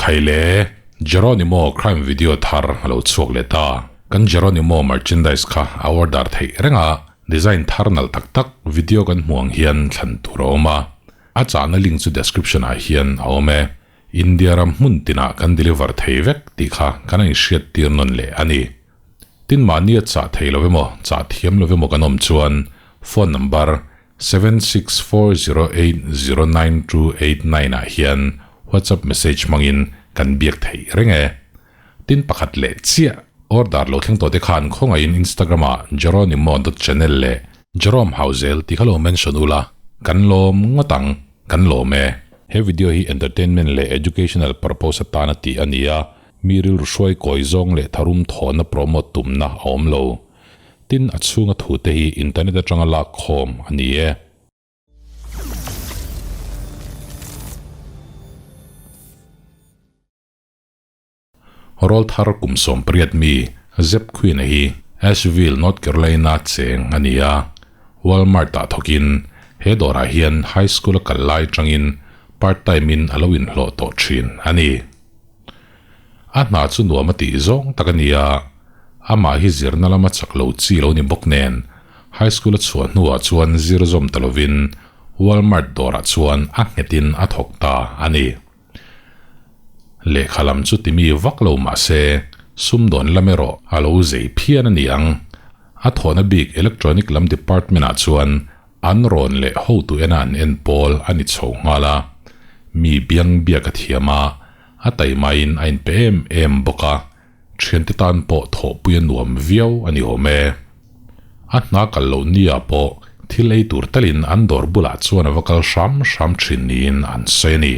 Khaile, Jeronimo crime video thar a lo chhuak leh ta. Kan Jeronimo merchandise kha a order theih reng a, design thar nalh tak tak video kan hmuh ang hian thlan tur a awm a. A chahna link chu description ah hian a awm e. India ram hmun tinah kan deliver thei vek tih kha kan a inhriat tir nawn leh a ni. Tin mahni a chah thei lo emaw, chah thiam lo emaw kan awm chuan phone number 7640809289 ah hian WhatsApp message hmangin kan biak theih reng e. Tin pakhat leh chiah order lo thleng tawh te khan khawngaihin Instagram ah Jeronimo dot channel leh Jerome Hauzel tih kha lo mention ula kan lawm ngawt ang, kan lawm e. He video hi entertainment leh educational purpose atana tih a ni a, mi rilru hruai kawi zawng leh tharum thawhna promote tumna a awm lo. Tin, a chhunga thute hi internet atanga lak khawm a ni e. Rawlthar kum 18 mi Zeb Quinn-a hi Asheville, North Carolina cheng a ni a. Walmart-ah thawkin he dawrah hian high school a kal lai atangin part time-in a lo inhlawh tawh thin a ni. A hna chu nuam a tih zawng tak a ni a, amah hi zirna lama chak lo chi lo ni bawk nen high school a chhuah hnuah chuan zir zawm ta lovin Walmart dawrah chuan a nghetin a thawk ta a ni. Lehkha lam chu timi vak lo mah se, sumdawn lam erawh a lo zei phian a ni ang. A thawhna bik electronic lam department ah chuan an rawn leh hotu ena an en pawl a ni chho nghal a. Mi biang biak a thiam a, a taimain a inpe em em bawk a, thiante tan pawh thawhpui a nuam viau a ni awm e. A hna kal loh ni ah pawh thil ei tur talin an dawr bulah chuan a va kal hram hram thin niin an sawi a ni.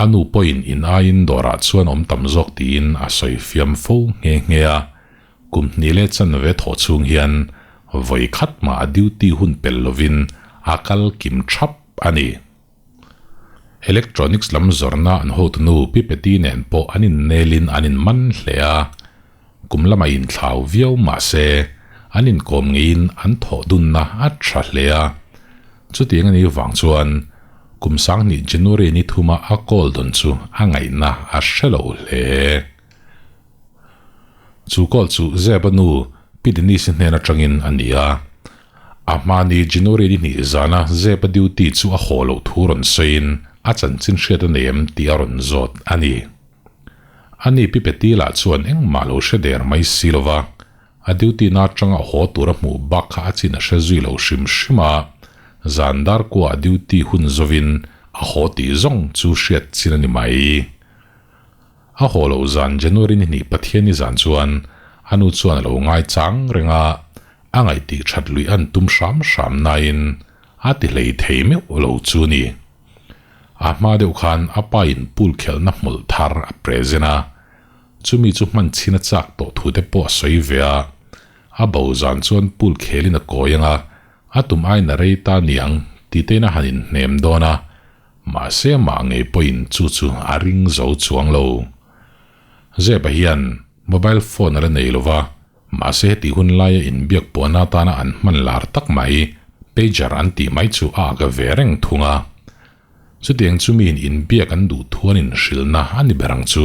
A nu pawhin in aiin dawrah chuan awm tam zawk tiin a sawi fiam fo nghe nghe a, kum hnih leh chanve thawh chhung hian vawi khat mah a duty hun pel lovin a kal kim thap a ni. Electronics lam zawrhna an hotunu Pi Peti nen pawh an innelin an inman hle a, kum lamah inthlau viau mah se an inkawm ngeiin an thawh dunna a tha hle a. Chutiang a nih vang chuan kum sanghnih January ni thuma a call dawn chu a ngaihna a hre lo hle. Chu call chu Zeba nu Pi Denise-i hnen atangin a ni a. A hmani January ni hnih zana Zeba duty chu a haw loh thu rawn sawiin a chanchin hriat a nei em tih a rawn zawt a ni. Ani Pi Peti lah chuan engmah lo hre der mai si lo va, a duty na atanga haw tur a hmuh bak kha a chin a hre zui lo hrim hrim a, zan dar kua a duty hun zovin a haw tih zawng chu hriat chin a ni mai. A haw loh zan January ni hnih Pathianni zan chuan a nu chuan a lo ngai chang reng a, a ngaihtih that luih an tum hram hram nain a ti hlei thei meuh lo chu ni. A hma deuh khan a pa in pool khelhna hmawlh thar a present a, chumi chu hman chhin a chak tawh thu te pawh a sawi ve a, a bo zan chuan pool khelin a kawi ang a, a tum aiin a rei ta niang ti tein a han inhnem dawn a, Mahse amah ngei pawhin chu chu a ring zo chuang lo. Zeba hian mobile phone a la nei lo va, mahse heti hun laia inbiak puahna atana an hman lar tak mai pager an tih mai chu a ak ve reng thung a. Chutiang chu miin inbiak an duh thu an inhrilhna a ni ber ang chu.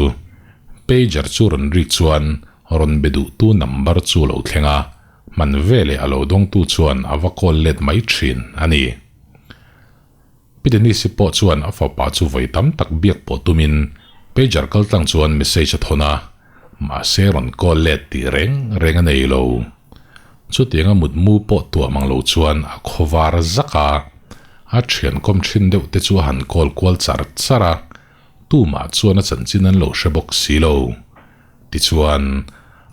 Pager chu rawn rik chuan rawn be duhtu number chu a lo thleng a, hman veleh a lo dawngtu chuan a va call let mai thin a ni. Pi Denise-i pawh chuan a fapa chu vawi tam tak biak pawh tumin pager kal tlang chuan message a thawn a, mahse rawn call let tih reng reng a nei lo. Chutianga mutmu pawh tuah mang lo chuan a khawvar zak a, a thian kawm thin deuh te chu a han call kual char char a, tumah chuan a chanchin an lo hre bawk si lo. Tichuan,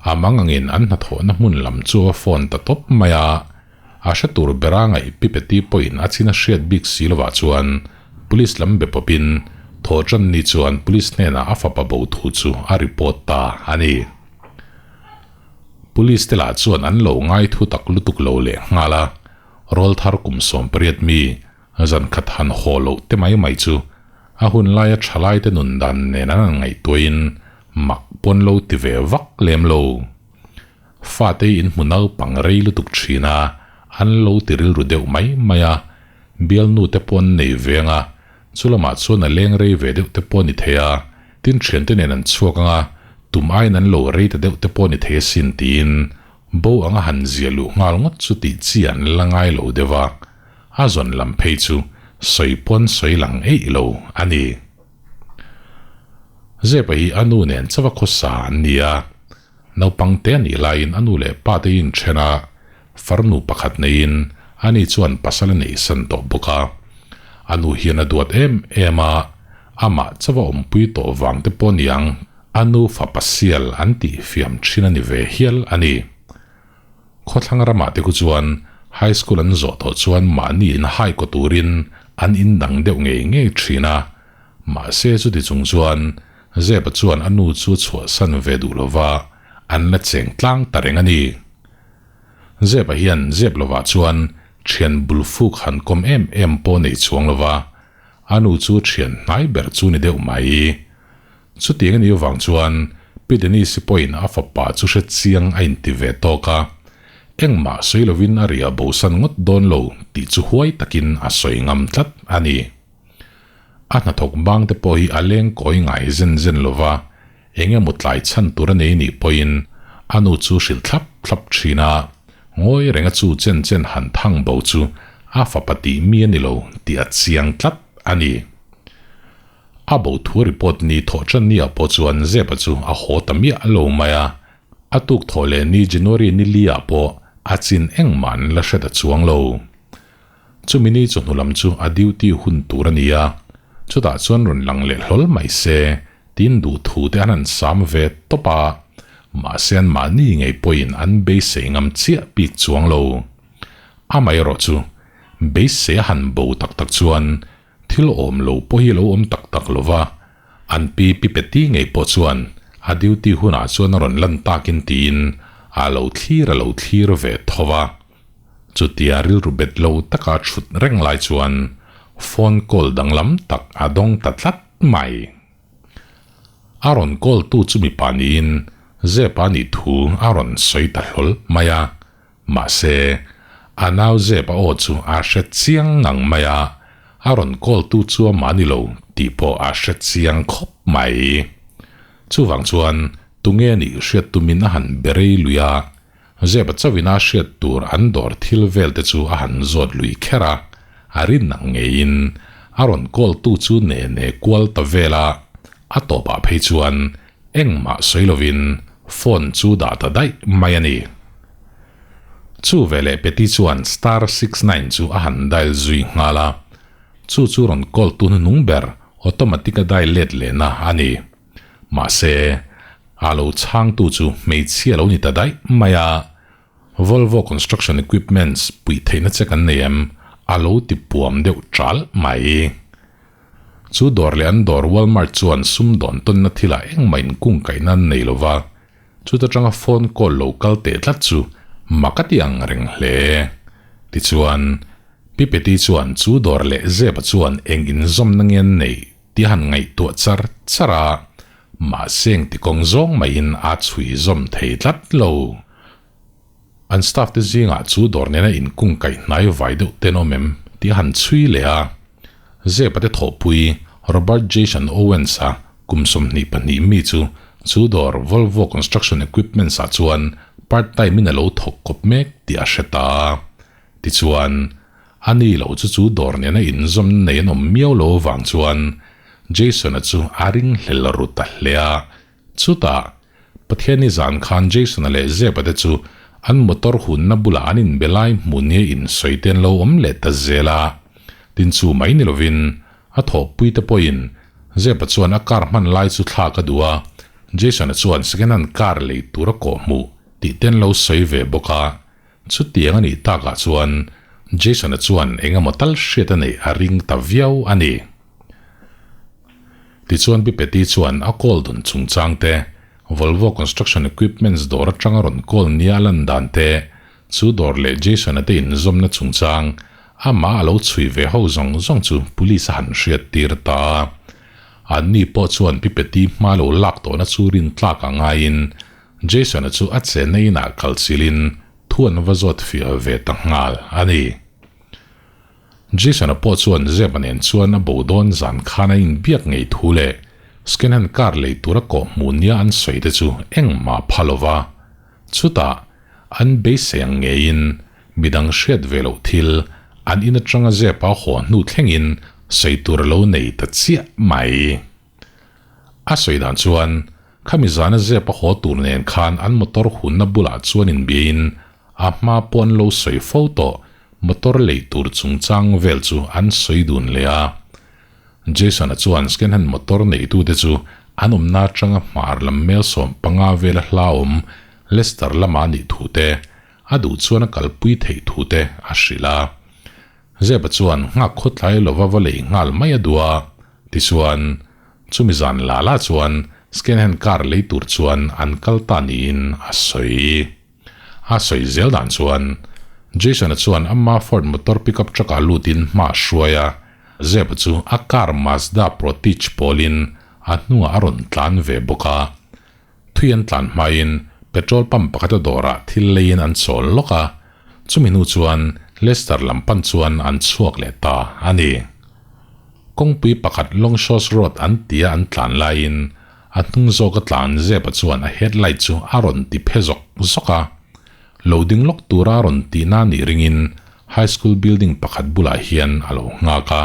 a mangangin an hnathawhna hmun lam chu a phone ta tawp mai a, A hre tur bera ngaih Pi Peti pawhin a chin a hriat bik si lovah chuan Police lam be pawpin Thawhṭan ni chuan Police hnenah a fapa bo thu chu a report ta a ni. Police te lah chuan an lo ngai thu tak lutuk lo leh nghal a, rawlthar kum 18 mi zan khat han haw loh te mai mai chu a hun laia ṭhalaite nun dan nen an han ngaihtuahin mak pawn lo ti ve vak lem lo. Fate hi in hmu naupang rei lutuk thin a, an lo ti rilru deuh mai mai a, bialnu te pawh an nei ve ang a, chu lamah chuan a leng rei ve deuh te pawh a ni thei a, Tin thiante nen an chhuak anga tum aiin an lo rei ta deuh te pawh ni thei asin tiin bo anga han ziah luh nghal ngawt chu tih chi an la ngai lo deuh a, a zawn lam phei chu sawi pawn sawi lang eih lo a ni. Zepa hi a nu nen chauha khawsa an ni a, naupang te a nih laiin a nu leh pa te hi inthen a, farnu pakhat neiin ani chuan pasal a neihsan tawh bawk a. A nu hian a duat em em a, amah chauha awmpui tawh vang te pawh niang a nu fapa sial an tih fiam thin a ni ve hial a ni. Khawthlang ramah te khu chuan high school an zawh tawh chuan mahni in hai kaw turin an in dang deuh ngei ngei thin a, mahse chuti chung chuan Zepa chuan a nu chu chhuahsan ve duh lova an la cheng tlang ta reng a ni. Zepa hian zep lovah chuan thian bul fuk han kawm em em pawh nei chuang lova, a nu chu thian hnai ber chu ni deuh mai. Chutiang a nih avang chuan Pi Denise-i pawhin a fapa chu hre chiang a inti ve tawk a, engmah sawi lovin a riah bosan ngawt dawn lo tih chu huai takin a sawi ngam tlat a ni. A hnathawk bang te pawh hi a leng kawi ngai zen zen lova, eng emaw tlai chhan tur a nei nih pawhin a nu chu hrilh thlap thlap thin a, ngawi renga chu chen chen han thang bo chu a fapa tih mi a ni lo tih a chiang tlat a ni. A bo thu report ni thawh tan ni ah pawh chuan Zepa chu a haw ta miah lo mai a, a tuk thawh leh ni January ni li ah pawh a chin engmah an la hre ta chuang lo. Chumi ni chawhnu lam chu a duty hun tur a ni a, chutah chuan rawn lang leh hlawl mai se tin duh thu te an han sam ve tawp a, mahse an mahni ngei pawhin an beisei ngam chiah bik chuang lo. Amaherawh chu beisei a han bo tak tak chuan Thil awm lo pawh hi lo awm tak tak lo va, an pi pi Peti ngei pawh chuan a duty hunah chuan a rawn lan takin tiin a lo thlir a lo thlir ve tho va. Chutia rilru bet lo taka chhut reng lai chuan phone call danglam tak a dawng ta tlat mai. A rawn call tu chu mipa niin Zepa nih thu a rawn sawi ta hlawl mai a. Mahse, a nau zep a aw chu a hre chiang ngang mai a, a rawn call tu chu amah ni lo tih pawh a hre chiang khawp mai. Chuvang chuan tunge nih hriat tumin a han be rei lui a, zep a chauhin a hriat tur an dawr thil vel te chu a han zawt lui kher a, a rin ang ngeiin a rawn call tu chu ne ne kual ta vel a, a tawpah phei chuan Engmah sawi lovin phone chu dah ta daih mai a ni. Chu veleh Peti chuan star 69 chu a han dial zui nghal a, chu chu rawn call tu hnuhnung ber automatic a dial let lehna a ni. Mahse, a lo chhangtu chu hmeichhia lo ni ta daih mai a, Volvo Construction Equipments puih theihna che kan nei em? a lo ti puam deuh ṭalh mai. Chu dawr leh an dawr Walmart chuan sumdawn tawnna thilah engmah inkungkaihna an nei lova, chuta tanga phone call lo kal teh tlat chu mak a ti ang reng hle. Tichuan, Pi Peti chuan chu dawr leh Zepa chuan eng inzawmna nge an neih tih a han ngaihtuah char char a, mahse engti kawng zawng maiin a chhui zawm thei tlat lo. An staff te zingah chu dawr nena inkung kaih hnai vai deuh ten awm em tih a han chhui leh a. Zepa te thawhpui Robert Jason Owens-a kum 22 mi chu chu dawr Volvo Construction Equipments-ah chuan part time in a lo thawk kawp mek tih a hre ta. Tichuan, a ni lo chu chu dawr nena inzawmna nei an awm miau lo avang chuan Jason-a chu a ringhlel ru ta hle a. Chutah, Pathianni zan khan Jason-a leh Zeba te chu an motor hunna bulah an inbe lai hmuh nia insawi te an lo awm leh ta zel a. Tin chu mai ni lovin, a thawhpui te pawhin Zeba chuan a car hman lai chu thlak a duh a, Jason-a chuan second hand car lei tur a kawh hmuh tih te an lo sawi ve bawk a. Chutiang a nih takah chuan Jason-a chuan eng emaw tal hriat a neih a ring ta viau a ni. Tichuan Pi Peti chuan a call dun chungchang te, Volvo Construction Equipments dawr atanga rawn call nia a lan dan te, chu dawr leh Jason-a te inzawmna chungchang amah a lo chhui ve ho zawng zawng chu police a han hriat tir ta a. Anni pawh chuan Pi Peti hma lo lak tawhna chu rin tlak a ngaiin Jason-a chu a chenna inah kal chilhin thu an va zawt fiah ve ta nghal a ni. Jason-a pawh chuan Zeba nen chuan a bo dawn zan khan a inbiak ngei thu leh Second-hand car lei tura kawh hmuh nia an sawi te chu engmah pha lo va, chutah an beisei ang ngeiin midang hriat ve loh thil an in atanga zep a haw hnu thlengin sawi tur a lo nei ta chiah mai. A sawi dan chuan khami zana zep a haw tur nen khan an motor hunna bulah chuan inbiain a hma pawh an lo sawi fo tawh motor lei tur chungchang vel chu an sawi dun leh a. Jason-a chuan second-hand motor neitute chu an awmna atanga hmar lam mel 15 vela hla awm Leicester lama a nih thu te, a duh chuan a kalpui theih thu te a hrilh a. Zeba chuan nghak khawtlai lova va lei nghal mai a duh a, tichuan chumi zan la la chuan second-hand car lei tur chuan an kal ta niin a sawi. A sawi zel dan chuan Jason-a chuan ama Ford motor pickup truck-ah lutin hma a hruai a, Zeba chu a car Mazda Protige pawlin a hnungah a rawn tlan ve bawk a. Thui an tlan hmain petrol pump pakhata dawrah thil leiin an chawl lawk a, chumi hnu chuan Leicester lam pan chuan an chhuak leh ta a ni. Kawngpui pakhat Longshaws Road an tia an tlan laiin a hnung zawka tlan Zeba chuan a headlight chu a rawn ti phe zawk zawk a, lo ding lawk tura a rawn tihna nih ringin High School building pakhat bulah hian a lo nghak a.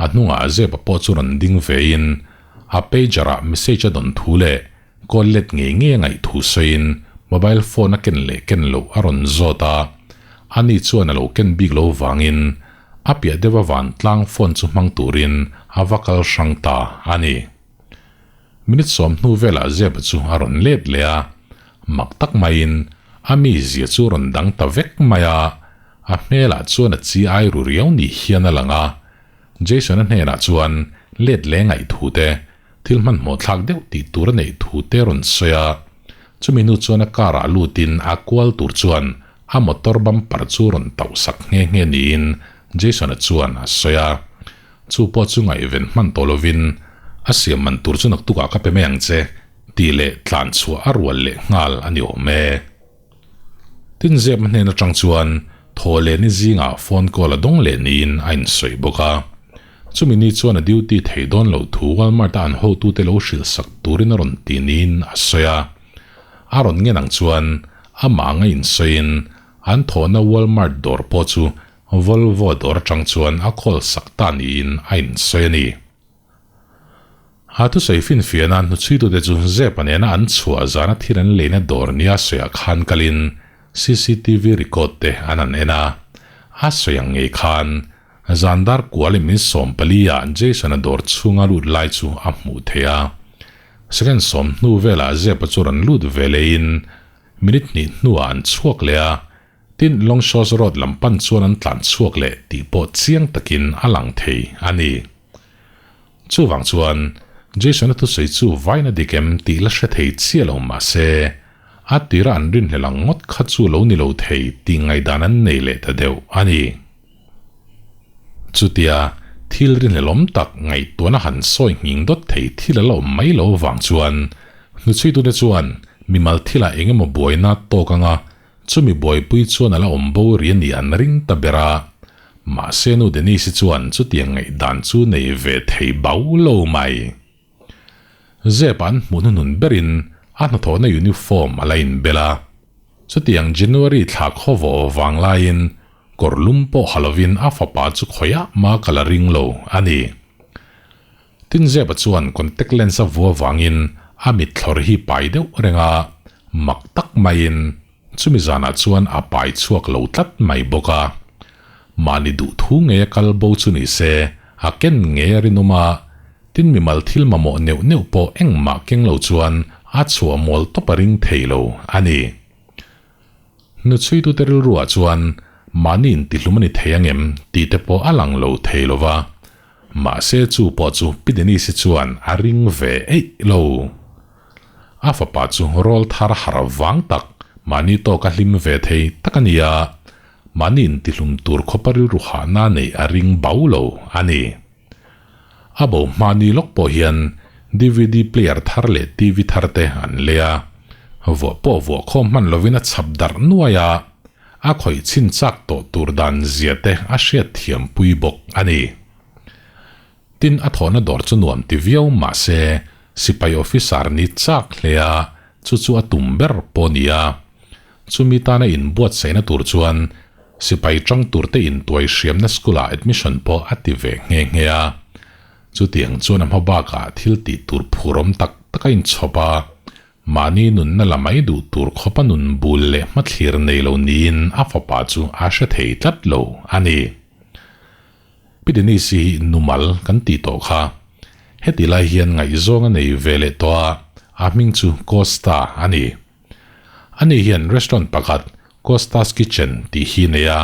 A hnungah Zeba pawh chu rawn ding vein A pager-ah message a dawn thu leh call let ngei ngei a ngaih thu sawiin mobile phone a ken leh ken loh a rawn zawt a, ani chuan a lo ken bik lo vangin a piah deuh a vantlang phone chu hmang turin a va kal hrang ta a ni. Minute sawm hnu velah Zeba chu a rawn let leh a, mak tak maiin a mizia chu a rawn dang ta vek mai a, a hmelah chuan a chi ai ru riau ni hian a lang a, Jason-a hnenah chuan let leh ngaih thu te, thil hmanhmawh thlak deuh tih tur a neih thu te rawn sawi a. Chumi hnu chuan a car-ah lutin a kual tur chuan a motor bumper chu rawn tauh sak nghe nghe niin Jason-a chuan a sawi a. Chu pawh chu ngaihven hman tawh lovin a siam man tur chu naktukah ka pe mai ang che tih leh tlan chhuah a rual leh nghal a ni awm e. Tin zep hnen atang chuan thaw leh ni zingah phone call a dawng leh niin a insawi bawk a. Chumi ni chuan a duty thei dawn loh thu Walmart-a an hotute lo hrilh sak turin a rawn ti niin a sawi a. A rawn ngen ang chuan amah anga insawiin an thawhna Walmart dawr pawh chu Volvo dawr atang chuan a call sak ta niin a insawi a ni. A thusawi finfiahna hnuchhuitute chu Zepa nena an chhuah zana thil an leina dawr nia sawiah khan kalin cctv record te an han en a. A sawi ang ngei khan zan dar kual in min 14 ah Jason-a dawr chhunga lut lai chu a hmuh theih a. Second sawm hnu velah Zepa chu rawn lut ve lehin minute hnih hnuah an chhuak leh a. Tin, Longshaws Road lam pan chuan an tlan chhuak leh tih pawh chiang takin a lang thei a ni. Chuvang chuan, Jason-a thusawi chu vaina dik em tih la hre thei chiah lo mah se, a tira an rinhlelh ang ngawt kha chu lo ni lo thei tih ngaihdan an nei leh ta deuh a ni. Chutia thil rinhlelawm tak ngaihtuahna han sawi nghing dawt thei thil a la awm mai lo vang chuan, hnuchhuitute chuan mimal thilah eng emaw buaina tawk anga Chumi buaipui chuan a la awm bo ri a nih an ring ta ber a, mahse nu Denise-i chuan chutiang ngaihdan chu nei ve thei bau lo mai. Zep an hmuh hnuhnun berin a hnathawhna uniform a la inbel a, chutiang January thla khawvawh vang laiin kawr lum pawh ha lovin a fapa chu khawiah mah ka la ring lo a ni. Tin Zeba chuan contact lens a vua vangin a mitthlawr hi pai deuh reng a, mak tak maiin chumi zanah chuan a pai chhuak lo tlat mai bawk a. Mahni duh thu ngei a kal bo chu ni se a ken ngei a rinawm a, tin mimal thil mamawh neuh neuh pawh engmah keng lo chuan a chhuah mual tawp a ring thei lo a ni. Hnuchhuitute rilruah chuan mahni intihlum a ni thei angem tih te pawh a lang lo thei lo va, mahse chu pawh chu Pi Denise-i chuan a ring ve eih lo. A fapa chu rawl thar har vang tak, mahni tawka hlim ve thei tak a ni a, mahni intihlum tur khawpa rilru hahna neih a ring bau lo a ni. A bo hmani lawk pawh hian dvd player thar leh TV thar te an lei a, vuah pawh vuah khawm hman lovin a chhap darh nuai a, a khawih chhin chak tawh tur dan zia te a hriat thiam pui bawk a ni. Tin, a thawhna dawr chu nuam ti viau mah se, sipai officer ni chak hle a, chu chu a tum ber pawh a ni a. Chumi tana inbuatsaihna tur chuan sipai tang turte intuai hriamna school-ah admission pawh a ti ve nghe nghe a. Chutiang chuan a hma bakah thil tih tur phurawm tak tak a inchhawp a, mahni nunna la mai duh tur khawpa nun bul leh hmathlir nei lo niin a fapa chu a hre thei tlat lo a ni. Pi Denise hi numal kan tih tawh kha. Heti lai hian ngaihzawng a nei ve leh tawh a, a hming chu Costa a ni. Ani hian restaurant pakhat Costa's Kitchen tih hi nei a,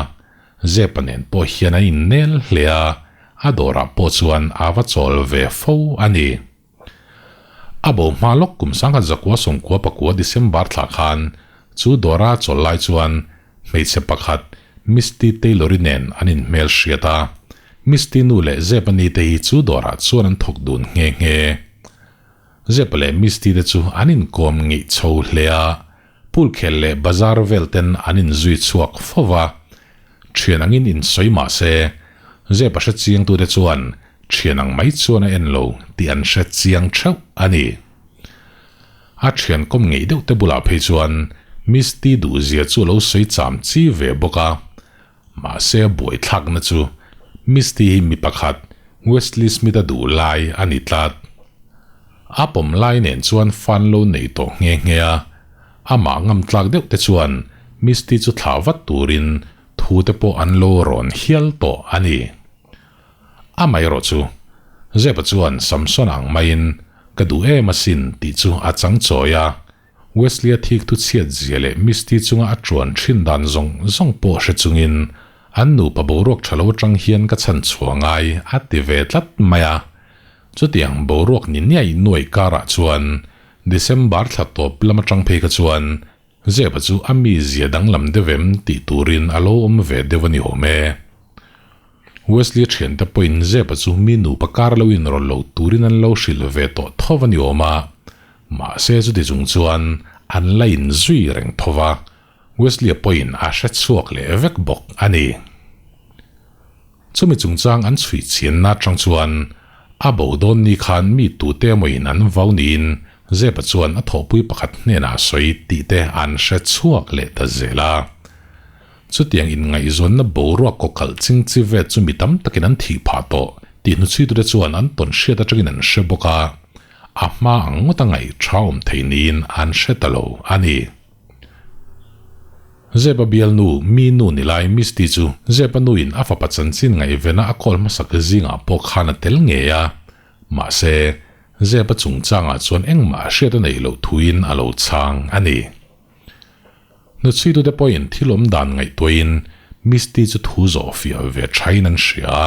Zepa nen pawh hian an innel hle a, a dawrah pawh chuan a va chawl ve fo a ni. A bo hma lawk kum sangkhat zakua sawmkua pakua December thlah khan chu dawra chawl lai chuan hmeichhe pakhat Misty Taylor-i nen an inhmel hriat a, Misty nu leh Zepa ni te hi chu dawrah chuan an thawk dun nghe nghe. Zepa leh Misty te chu an inkawm ngeih chho hle a, pool khel leh bazar vel ten an inzui chhuak fo va. Thian angin insawi mah se, Zepa hre chiangtute chuan thian ang mai chuan a en lo tih an hre chiang theuh a ni. A thian kawm ngeih deuh te bulah phei chuan Misty duhzia chu a lo sawi cham chi ve bawk a, Mahse a buaithlakna chu Misty hi mi pakhat Wesley Smith-a duh lai a ni tlat. A pawm lai nen chuan fan lo nei tawh nghe nghe a, amah ngam tlak deuh te chuan Misty chu thlah vat turin thu te pawh an lo rawn hial tawh a ni. Amaherawh chu Zep-a chuan Samson ang maiin ka duh em asin tih chu a chang chawi a, Wesley-a thik thu chhiat zia leh Misty chunga a ṭuan ṭhin dan zawng zawng pawh hre chungin an nupa boruak ṭha lo aṭang hian ka chhan chhuah ngai a ti ve tlat mai a. Chutiang boruak ni niai nuai karah chuan December thla tawp lam aṭang phei kha chuan Zep-a chu a mizia danglam deuh em tih turin a lo awm ve deuh a ni awm e. Wesley-a ṭhiante pawhin Zep-a chu mi nupa kar lo inrawlh lo turin an lo hrilh ve tawh tho a ni awm a. Mahse chuti chung chuan an la inzui reng tho va, Wesley-a pawhin a hre chhuak leh vek bawk a ni. Chumi chungchang an chhui chianna atang chuan a bo dawn ni khan mi tute emawin an vau niin Zep-a chuan a thawhpui pakhat hnenah a sawi tih te an hre chhuak leh ta zel a. Chutiang inngaihzawnna boruak kawkalh ching chi vet chu mi tam takin an thih phah tawh tih hnuchhuitute chuan an tawn hriat atangin an hre bawk a. A hma ang ngawt a ngaih tha awm thei niin an hre ta lo a ni. Zepa bialnu mi nu ni lai Misty chu Zepa nuin a fapa chanchin ngaihvena a call hmasak zingah pawh khan a tel ngei a, mahse Zepa chungchangah chuan engmah hriat a neih loh thuin a lo chhang a ni. Hnuchhuitute pawhin thil awm dan ngaihtuahin Misty chu thu zawh fiah ve thain an hria a.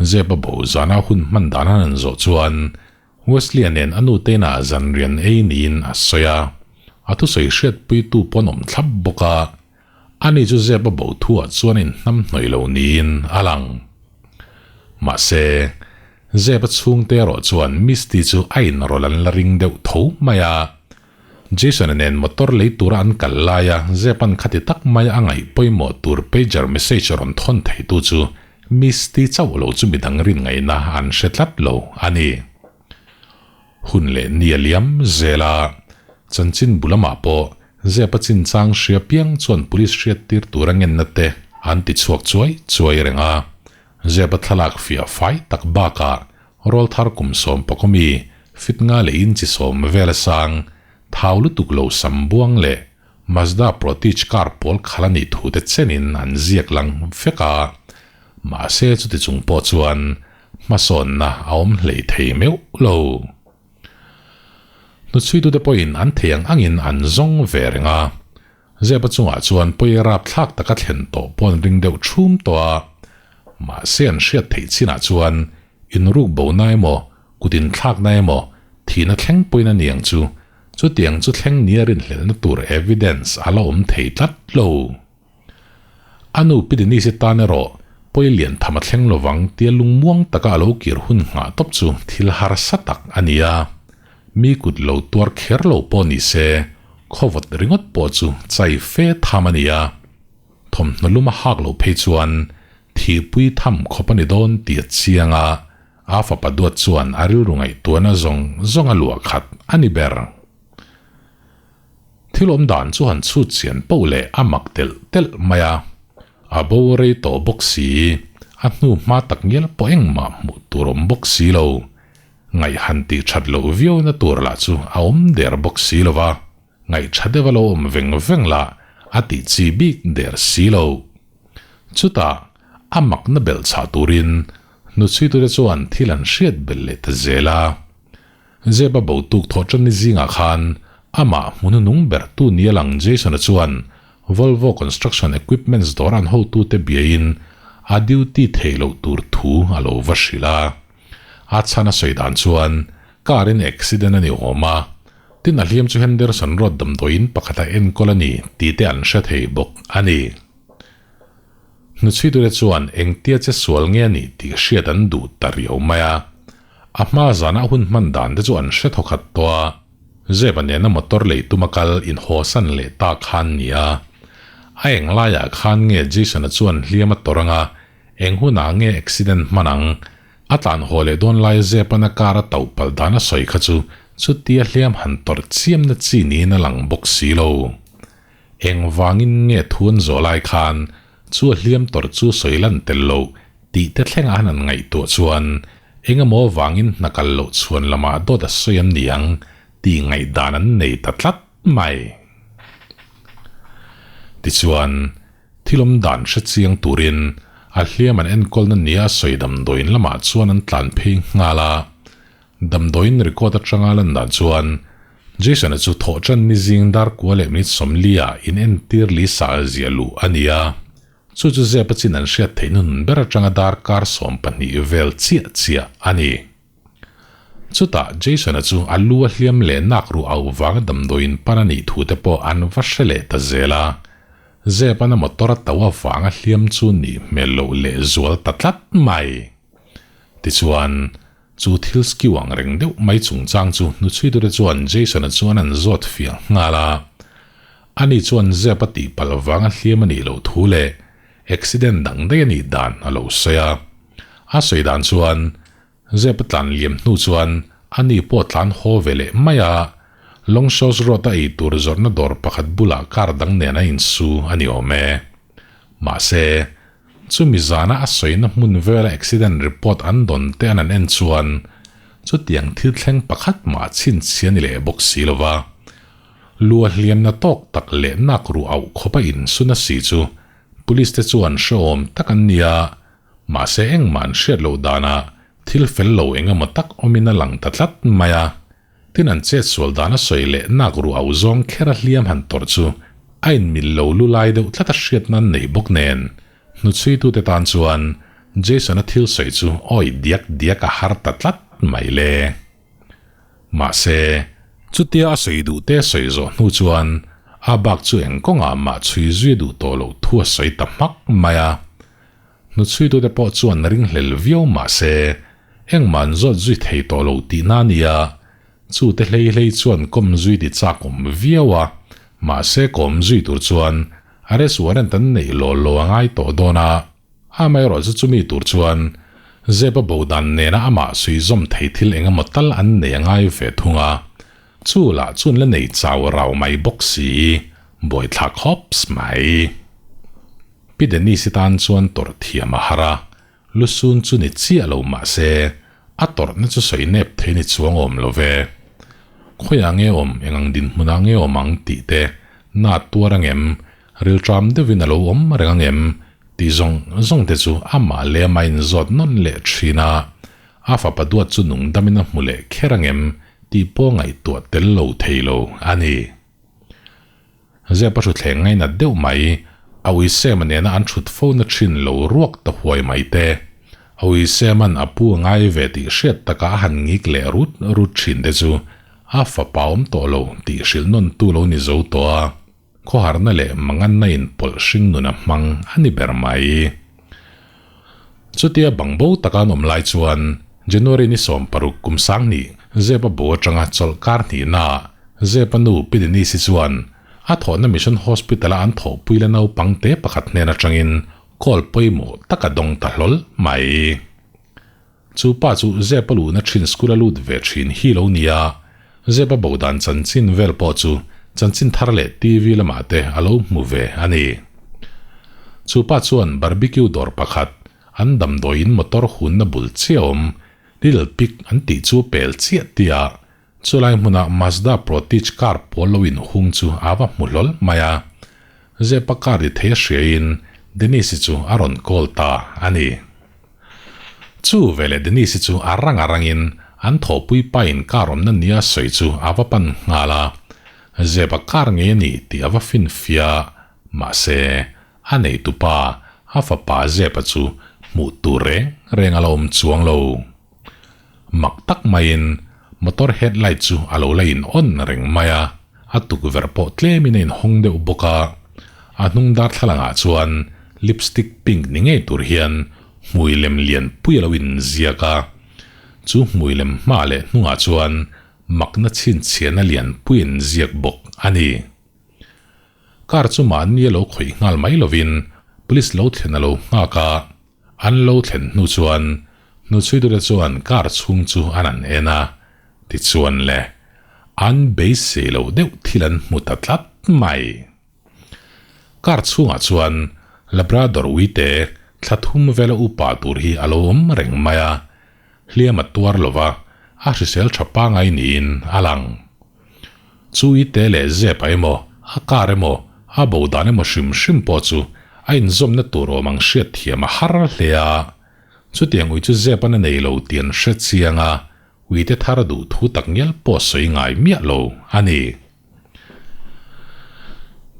Zep a bo zana hun hman dan an han zawh chuan Wesley-a nen a nu teinah zanrian ei niin a sawi a. A thusawi hriatpuitu pawn awm thlap bawk a, ani chu Zep a bo thuah chuan a inhnamhnawih lo niin a lang. Mahse, Zep a chhungte erawh chuan Misty chu a inrawlh an la ring deuh tho mai a. Jason-a nen motor lei tura an kal laia Zepan khati tak maia a ngaih pawimawh tur pager message rawn thawn theitu chu Misty chauh lo chu midang rin ngaihna an hre tlat lo a ni. Hun leh ni a liam zel a, chanchin bu lamah pawh Zepa chinchang hria piang chuan police hriattir tura ngenna te an ti chhuak chuai chuai reng a. Zepa thlalak fiah fai tak bakah Rawlthar kum sawm pakawmi, fit nga leh inchi sawm vel a sang, thau lutuk lo sam buang leh Mazda Protige car pawl khal a nih thu te chenin an ziak lang vek a. Mahse chuti chung pawh chuan hmasawnna a awm hlei thei meuh lo. Hnuchhuitute pawhin an thei ang angin an zawng ve reng a. Zepa chungah chuan pawi rapthlak taka thlen tawh pawh an ring deuh thum tawh a, mahse an hriat theih chinah chuan inruk bona emaw, kut inthlakna emaw, thihna thleng pawhin a ni ang chu, chutiang chu thleng nia rinhlelhna tur evidence a la awm thei tlat lo. A nu Pi Denise-i tan erawh pawi lian tham a thleng lovang tia lungmuang taka a lo kir hun nghah tawp chu thil harsa tak a ni a. Mi kut lo tuar kher lo pawh ni se, khawvawt ringawt pawh chu chai fe tham a ni a. Thawmhnaw lum a hak loh phei chuan thihpui tham khawp a ni dawn tih a chiang a. A fapa duat chuan a rilru ngaihtuahna zawng zawng a luah khat a ni ber. Thil awm dan chu han chhut chian poh leh a mak telh telh mai a. A bo rei tawh bawk si, a hnu hma tak ngial pawh engmah hmuh tur awm bawk si lo. Ngaih han tih that loh viauna tur lah chu a awm der bawk si lo va, ngaih tha deuh a lo awm veng veng lah a tih chi bik der si lo. Chutah a makna belh chhah turin hnuchhuitute chuan thil an hriat belh leh ta zel a. Zeba bo tuk thawh tan ni zingah khan amah hmu hnunung ber tu nia lang Jason-a chuan Volvo Construction Equipments dawr an hotute biain a duty theih loh tur thu a lo va hrilh a. A chhan a sawi dan chuan car in accident a ni awm a, tin a hliam chu Henderson Road damdawiin pakhat a enkawl a ni tih te an hre thei bawk a ni. Hnuchhuitute chuan engtia che sual nge a nih tih hriat an duh ta riau mai a. A hma zana hun hman dan te chu an hre thaw khat tawh a, Zeba nena motor lei tuma kal inhawsan leh ta khan ni a. A eng laiah khan nge Jason-a chuan hliam a tawrh anga eng hunah nge accident hman ang? A tlan haw leh dawn laia Zepan a car a tauh palh dan a sawi kha chu chutia hliam han tawrh chiamna chi niin a lang bawk si lo. Engvangin nge thu an zawh lai khan chu a hliam tawrh chu sawi lan tel loh tih te thlengah han an ngaihtuah chuan eng emaw vangin hna kal loh chhuan lamah dawt a sawi an ni ang tih ngaihdan an nei ta tlat mai. Tichuan, thil awm dan hre chiang turin a hliam an enkawlna nia sawi damdawiin lamah chuan an tlan phei nghal a. Damdawiin record atanga lan dan chuan Jason-a chu thawh tan ni zing dar kua leh minute 40 ah in entir li sah ziah luh a ni a, chu chu zep a chin an hriat theih nun ber atanga darkar 12 vel chiah chiah a ni. Chutah Jason-a chu a lu a hliam leh nak ruh auh vanga damdawiin pan a nih thu te pawh an va hre leh ta zel a, zep ana motor a to avanga hliam chu nih hmel loh leh zual ta tlat mai. Tichuan. Chu thil skiu ang reng deuh mai chungchang chu hnuchhuitute chuan Jason-a chuan an zawt fiah nghal a. Ani chuan zep a tih palh vanga hliam a nih loh thu leh accident dang daih a nih dan a lo sawi a. A sawi dan chuan zep a tlan liam hnu chuan ani pawh tlan haw ve leh mai a, Longshaws Road a ei tur zawrhna dawr pakhat bulah car dang nen a insu a ni awm e. Mahse, Chumi zana a sawina hmun vela accident report an dawn te an an en chuan chutiang thil thleng pakhat mah chhinchhi a ni leh bawk si lo va. Lua hliamna tawk tak leh nak ruh auh khawp a insuna si chu police te chuan hrehawm tak an ni a, mahse engmah an hriat loh danah thil fel lo engemaw tak awmin a lang ta tlat mai a. Tin an chet sual dan a sawi leh nak ruh au zawng kher a hliam han tawrh chu a inmil lo lu lai deuh tlat a hriat nan nei bawk nen hnuchhuitute tan chuan Jason-a thil sawi chu awi diak diak a har ta tlat mai le. Mahse, chutia a sawi duh te sawi zawh hnu chuan a bak chu eng kawngah mah chhui zui duh tawh loh thu a sawi ta hmak mai a. Hnuchhuitute pawh chuan ringhlel viau mahse, engmah an zawt zui thei tawh lo tihna a nia. Chute hlei hlei chuan kawm zui ti chak awm viau a, mahse kawm zui tur chuan arrest warrant an neih law law a ngai tawh dawn a. Amaherawh chu chumi tur chuan zep a bo dan nena amah suizawm thei thil eng emaw tal an nei a ngai ve thung a. Chu lah chuan la nei chau rau mai bawk si, buaithlak khawps mai. Pi Denise-i tan chuan tawrh thiam a har a, lusun chu ni chiah lo mah se, a tawrhna chu sawi nep thei ni chuang awm lo ve. Khawiah nge awm, eng ang dinhmunah nge awm ang tih te, na tuar angem, rilṭam deuhin a lo awm reng angem tih zawng zawng te chu amah leh amah inzawt nawn leh ṭhin a, a fapa duat chu nungdamin a hmu leh kher angem tih pawh ngaihtuah tel lo thei lo a ni. Zep a hrutthleng ngainat deuh mai, a uisema nena an thut fo na thin lo ruak ta huai mai te. A uisema'n a pu a ngai ve tih hriat taka a han ngik leh rut rut thin te chu a fapa awm tawh lo tih hrilh nawn tu lo ni zo tawh a, khawharna leh manganna inpawlh hring nun a hmang a ni ber mai. Chutia bangbo taka an awm lai chuan January ni 16 kum 2000 Zepa bu atanga chawlh kar hnihnaah Zepa nu Pi Denise-i chuan a thawhna Mission Hospital-a an thawhpui la naupang te pakhat hnen atangin call pawimawh tak a dawng ta hlawl mai. Chu pa chu Zep a luhna thin school a lut ve thin hi lo nia. Zep a bo dan chanchin vel pawh chu chanchin thar leh TV lamah te a lo hmu ve a ni. Chu pa chuan barbecue dawr pakhat an damdawiin motor hunna bul chiah awm Little Pig an tih chu pel chiah tia Chulai hmunah Mazda Protege car pawl lo inhung chu a va hmu hlawl mai a. Zepa car ri thei a hriain Denise-i chu a rawn call ta a ni. Chu veleh Denise-i chu a rang a rangin an thawhpui pain car awmna nia sawi chu a va pan nghal a. Zepa car ngei a ni tih a va finfiah. Mahse, a neitupa a fapa Zepa chu hmuh tur reng reng a la awm chuang lo. Mak tak maiin motor headlight chu a lo la in on reng mai a, a tukverh pawh tlemin a inhawng deuh bawk a. A hnung darthlalangah chuan lipstick pink ni ngei tur hian hmui lem lian pui a lo inziak a. Chu hmui lem hma leh hnungah chuan makna chhinchhiahna lian pui a inziak bawk a ni. Car chu mahni a lo khawih nghal mai lovin police lo thlen a lo nghak a, an lo thlen hnu chuan hnuchhuitute chuan car chhung chu an han en a, tichuan le, an beisei loh deuh thil an hmu ta tlat mai. Car chhungah chuan Labrador uite thla thum vela upa tur hi a lo awm reng mai a, hliam a tuar lova a hrisel tha pangai niin a lang. Chu i te leh zep a emaw, a kar emaw, a bo dan emaw hrim hrim pawh chu a inzawmna tur awm ang hriat thiam a har hle a. Chutiang ui chu zep an a nei lo tih an hre chiang a, uite thar duh thu tak ngial pawh sawi ngai miah lo a ni.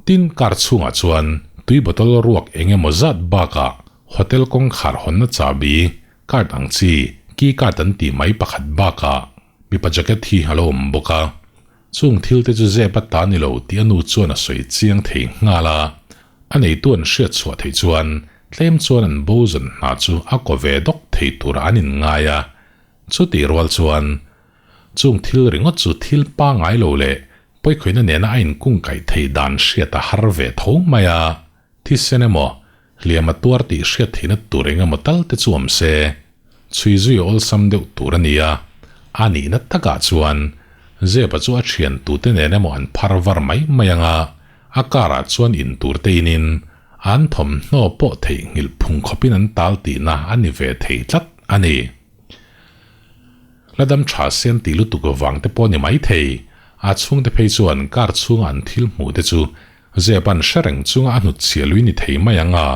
Tin, car chhungah chuan tui bottle ruak eng emaw zat bakah hotel kawngkhar hawnna chahbi, card ang chi, key card an tih mai pakhat bakah mipa jacket hi a lo awm bawk a. Chung thil te chu zep a ta ni lo tih a nu chuan a sawi chiang thei nghal a. A neitu an hriat chhuah theih chuan tlem chuan an bo zan hna chu a kaw ve dawk thei turah an inngai a. Chutih rual chuan Chung thil ringawt chu thil pangai lo leh pawikhawihna nena a inkungkaih theih dan hriat a har ve tho mai a, thisen emaw, hliam a tuar tih hriat theihna tur eng emaw tal te chu awm se, chhui zui a awlsam deuh tur a ni a, a nihna takah chuan Zepa chu a thian tute nen emaw an phar var mai mai ang a, a car ah chuan in tur te inin an thawmhnaw pawh theihnghilh phung khawpin an tal tihna a ni ve thei tlat a ni. La dam tha sen tih lutuk vang te pawh ni mai thei. A chhungte phei chuan car chhunga an thil hmuh te chu zep an hre reng chunga a hnutchhiah lui ni thei mai ang a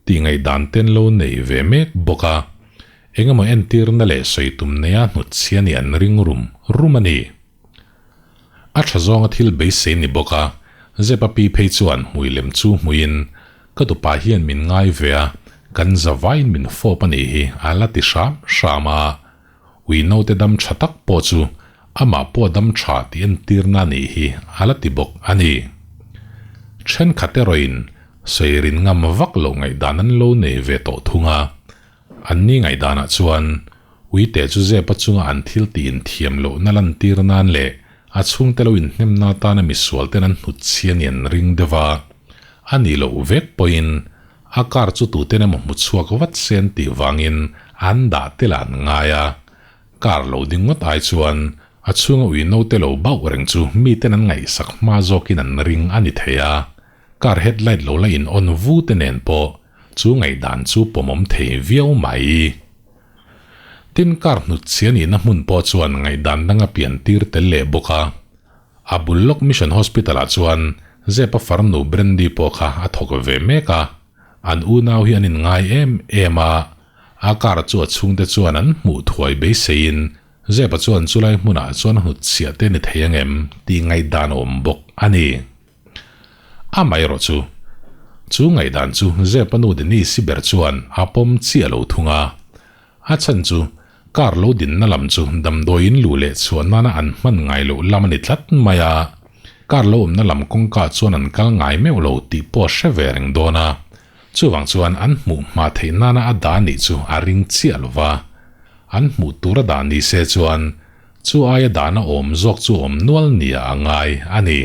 tih ngaihdan ten lo nei ve mek bawk a. Engemaw entirna leh sawi tum neia hnutchhiah nih an ring rum rum a ni. A tha zawnga thil beisei ni bawk a, Zepa pi phei chuan hmui lem chu hmuiin, Ka tupa hian min ngai ve a, kan zavaiin min fawp a nih hi a la ti hram hram a. Ui naute dam tha tak pawh chu amah pawh dam tha tih entirna a nih hi a la ti bawk a ni. Thenkhat erawhin sawi rin ngam vak loh ngaihdan an lo nei ve tawh thung a, Anni ngaihdanah chuan uite chu zepa chunga an thil tih inthiam lohna lantir nan leh a chhungte lo inhnemna atana misual ten an hnutchhi a ni an ring deuh a. A nih loh vek pawhin a car chu tuten emaw hmu chhuak vat se an tih vangin an dah tel ah an ngai a. Car lo ding ngawt ai chuan a chhunga ui naute lo bauh reng chu miten an ngaihsak hma zawkin an ring a ni thei a. Car headlight lo la in on vu te nen pawh Chu ngaihdan chu pawmawm thei viau mai. Tin kar hnutchhia nihna hmun pawh chuan ngaihdan dang a pian tir tel leh bawk a. A bul lawk Mission Hospital ah chuan Zepa farnu Brandy pawh kha a thawk ve mek a. An unau hi an inngai em em a, a kar chu a chhungte chuan an hmuh thuai beiseiin Zepa chuan chulai hmunah chuan hnutchhiah te ni thei angem tih ngaihdan a awm bawk a ni. Amaherawh chu, chu ngaihdan chu Zepa nu Denise-i ber chuan a pawm chiah lo thung a. A chhan chu car lo dinna lam chu damdawiin luh leh chhuah nana an hman ngai loh lam a ni tlat mai a. Car lo awmna lam kawngka chuan an kal ngai meuh lo tih pawh a hre ve reng dawn a. Chuvang chuan an hmuh hma theih nana a dah nih chu a ring chiah lo va. An hmuh tur a dah ni se chuan chu aia dahna awm zawk chu awm nual nia a ngai a ni.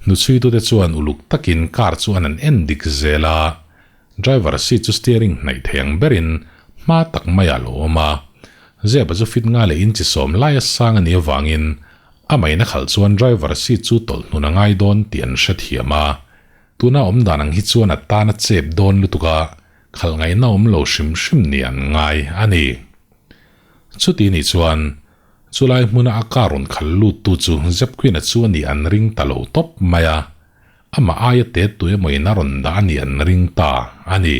Hnuchhuitute chuan uluk takin car chu an an en dik zel a, driver seat chu steering hnaih thei ang berin hma tak maiah a lo awm a. Zep-a chu fit nga leh inchi sawm laia sang a nih avangin a maina khalh chuan driver seat chu tawlh hnun a ngai dawn tih an hrethiam a. Tuna awm dan ang hi chuan a tan a chep dawn lutuk a, khalh ngaihna awm lo hrim hrim nih an ngai a ni. Chuti nih chuan chulai hmuna a car rawn khalh lut tu chu Zepquin-a chu a nih an ring ta lo tawp mai a, amah aia te tu emaw in a rawn dah a nih an ring ta a ni.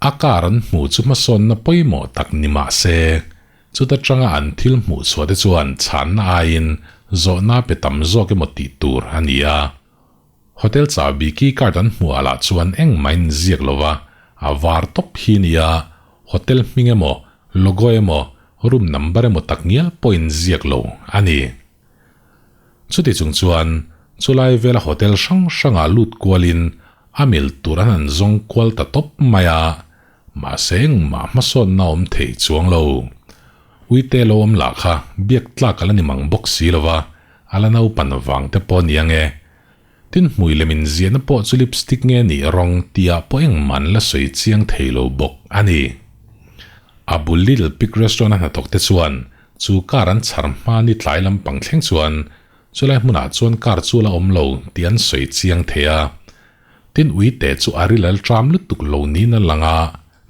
A car an hmuh chu hmasawnna pawimawh tak ni mah se, chuta tanga an thil hmuh chhuah te chuan chhanna aiin zawhna pe tam zawk emaw tih tur a ni a. Hotel chahbi key card an hmuh ah lah chuan engmah in ziak lo va, a var tawp hi nia, hotel hming emaw, logo emaw, room number emaw tak ngial pawh in ziak lo a ni. Chuti chung chuan chulai vela hotel hrang hrangah lut kualin a mil tur an han zawng kual ta tawp mai a, mahse engmah hmasawnna awm thei chuang lo. Uite lo awm lah kha biak tlak a la ni mang bawk si lo va, a la naupan vang te pawh a ni ang e. Tin hmui lem inziahna pawh chu lipstick nge nih rawng tihah pawh engmah an la sawi chiang thei lo bawk a ni. A bul Little Pig Restaurant a hnathawk te chuan chu car an chhar hma ni tlai lampang thleng chuan chulai hmunah chuan car chu a la awm lo tih an sawi chiang thei a. Tin uite chu a ril al tram lutuk lo niin a lang a,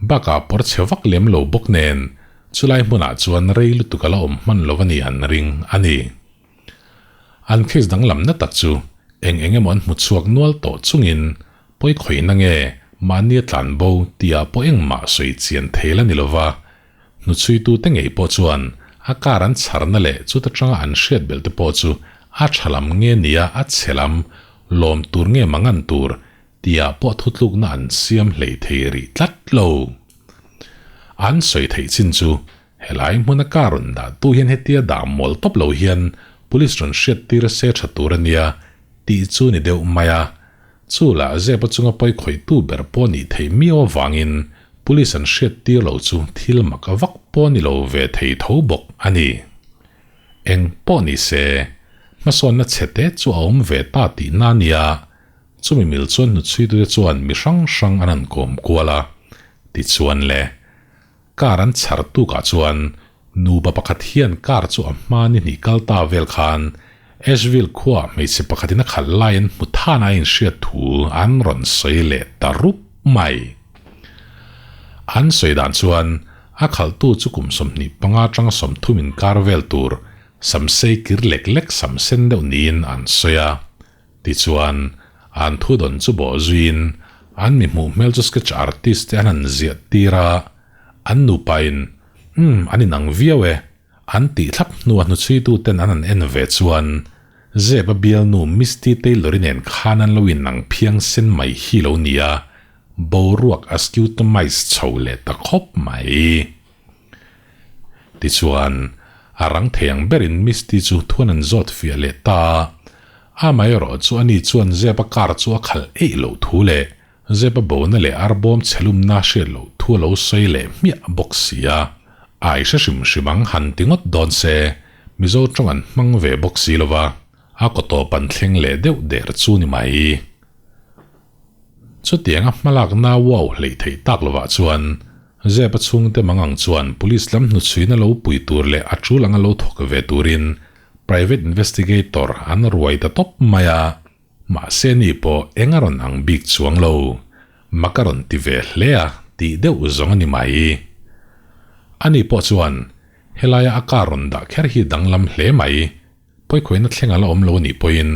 bakah pawr chhe vak lem lo bawk nen chulai hmunah chuan rei lutuk a la awm hman lo a nih an ring a ni. An case danglamna tak chu eng eng emaw an hmu chhuak nual tawh chungin pawi khawihna nge mahni a tlan bo tihah pawh engmah sawi chian thei la ni lova, hnuchhuitute ngei pawh chuan a car an chharna leh chuta tanga an hriat belh te pawh chu a tha lam nge nia a chhe lam lawm tur nge mangan tur tihah pawh thutlukna an siam hlei thei rih tlat lo. An sawi theih chin chu Helai hmuna car rawn dah tu hian hetia dah mawl tawp lo hian police rawn hriat tir se tha tur a nia tih chu ni deuh mai a. Chu lah zep a chunga pawi khawih tu ber pawh nih theih miau avangin police an hriat tir lo chu thil mak a vak pawh ni lo ve thei tho bawk a ni. Eng pawh ni se, hmasawnna chhe te chu a awm ve ta tihna a nia. Chumi mil chuan hnuchhuitute chuan mi hrang hrang an han kawm kual a, tichuan le. Car an chhar tukah chuan nupa pakhat hian car chu a hma ni hnih kal ta vel khan Asheville khuaah hmeichhe pakhatin a khalh lai an hmu than a inhriat thu an rawn sawi leh ta rup mai. An sawi dan chuan a khalhtu chu kum 25 atanga 30 inkar vel tur samsei kir lek lek sam sen deuh niin an sawi a. Tichuan, an thu dawn chu bawh zuiin an mi hmuh hmel chu sketch artist te an han ziah tir a, an nupain, Umm, an inang viau e, an tih thlap hnua hnuchhuitu ten an han en ve chuan Zep a bialnu Misty Taylor-i nen khan an lo inang phiang sen mai hi lo nia, boruak a scutomize chho leh ta khawp mai. Tichuan, a rang thei ang berin Misty chu thuan an zawt fiah leh ta a. Amaherawh chu ani chuan Zep-a car chu a khalh eih loh thu leh Zep-a bona leh arbawm chhelumna hriat loh thu a lo sawi leh hmiah bawk si a. Ai hre hrim hrim ang han ti ngawt dawn se, Mizo tawng an hmang ve bawk si lo va, a kaw tawp an thleng leh deuh der chu ni mai. Chutianga hmalakna wow hleih theih tak lovah chuan Zep-a chhungte mangang chuan police lam hnuchhuina lo pui tur leh a tul anga lo thawk ve turin private investigator an ruai ta tawp mai a, mahse ni pawh eng a rawn ang bik chuang lo, mak a rawn ti ve hle a tih deuh zawng a ni mai. Ani pawh chuan helaia a car rawn dah kher hi danglam hle mai. Pawikhawihna thleng a la awm lo a nih pawhin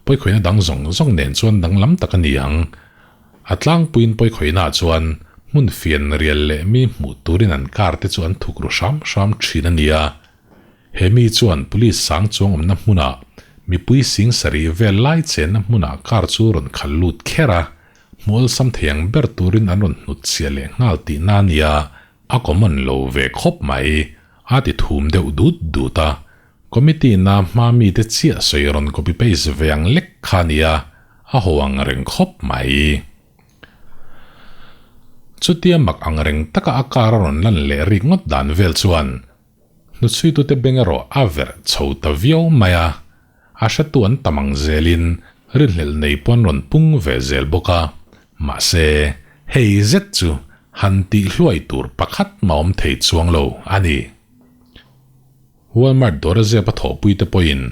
pawikhawihna dang zawng zawng nen chuan danglam tak a ni ang. A tlangpuiin pawikhawihnaah chuan hmun fian rial leh mi hmuh turin an car te chu an thuk ru hram hram thin a ni a. He mi chuan police sang chuang awmna hmunah mipui sing sarih vel lai chenna hmunah car chu rawn khalh lut kher a, hmuh awlsam thei ang ber turin an rawn hnutchhiah leh nghal tihna a ni a, a common lo ve khawp mai, a ti thum deuh dut dut a. Committee na hma mite chiah sawi rawn copy paste ve ang lek kha nia, a ho ang reng khawp mai. Chutia mak ang reng taka a car a rawn lan leh rik ngawt dan vel chuan hnuchhuitute beng erawh a verh chho ta viau mai a, a hretu an tam ang zelin rinhlelh nei pawn rawn pung ve zel bawk a, mahse hei zet chu. han tih hluai tur pakhat mah awm thei chuang lo a ni. Walmart dawra zep a thawhpui te pawhin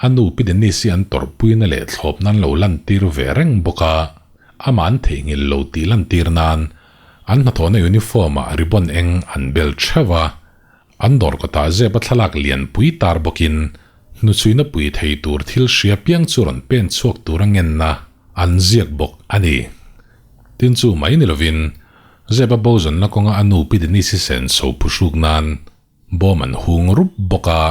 a nu Pi Denise-i an tawrhpuina leh thlawp nan lo lantir ve reng bawk a, amah an theihnghilh lo tih lantir nan an hnathawhna uniform-ah ribbon eng an bel theuh a, an dawr kawtah zep a thlalak lianpui tar bawkin hnuchhuina pui thei tur thil hria piang chu rawn pen chhuak tur a ngenna an ziak bawk a ni. Tin chu mai ni lovin zep a bo zawnna kawnga a nu Pi Denise-i senso phuhruk nan Bawm an hung rup bawk a,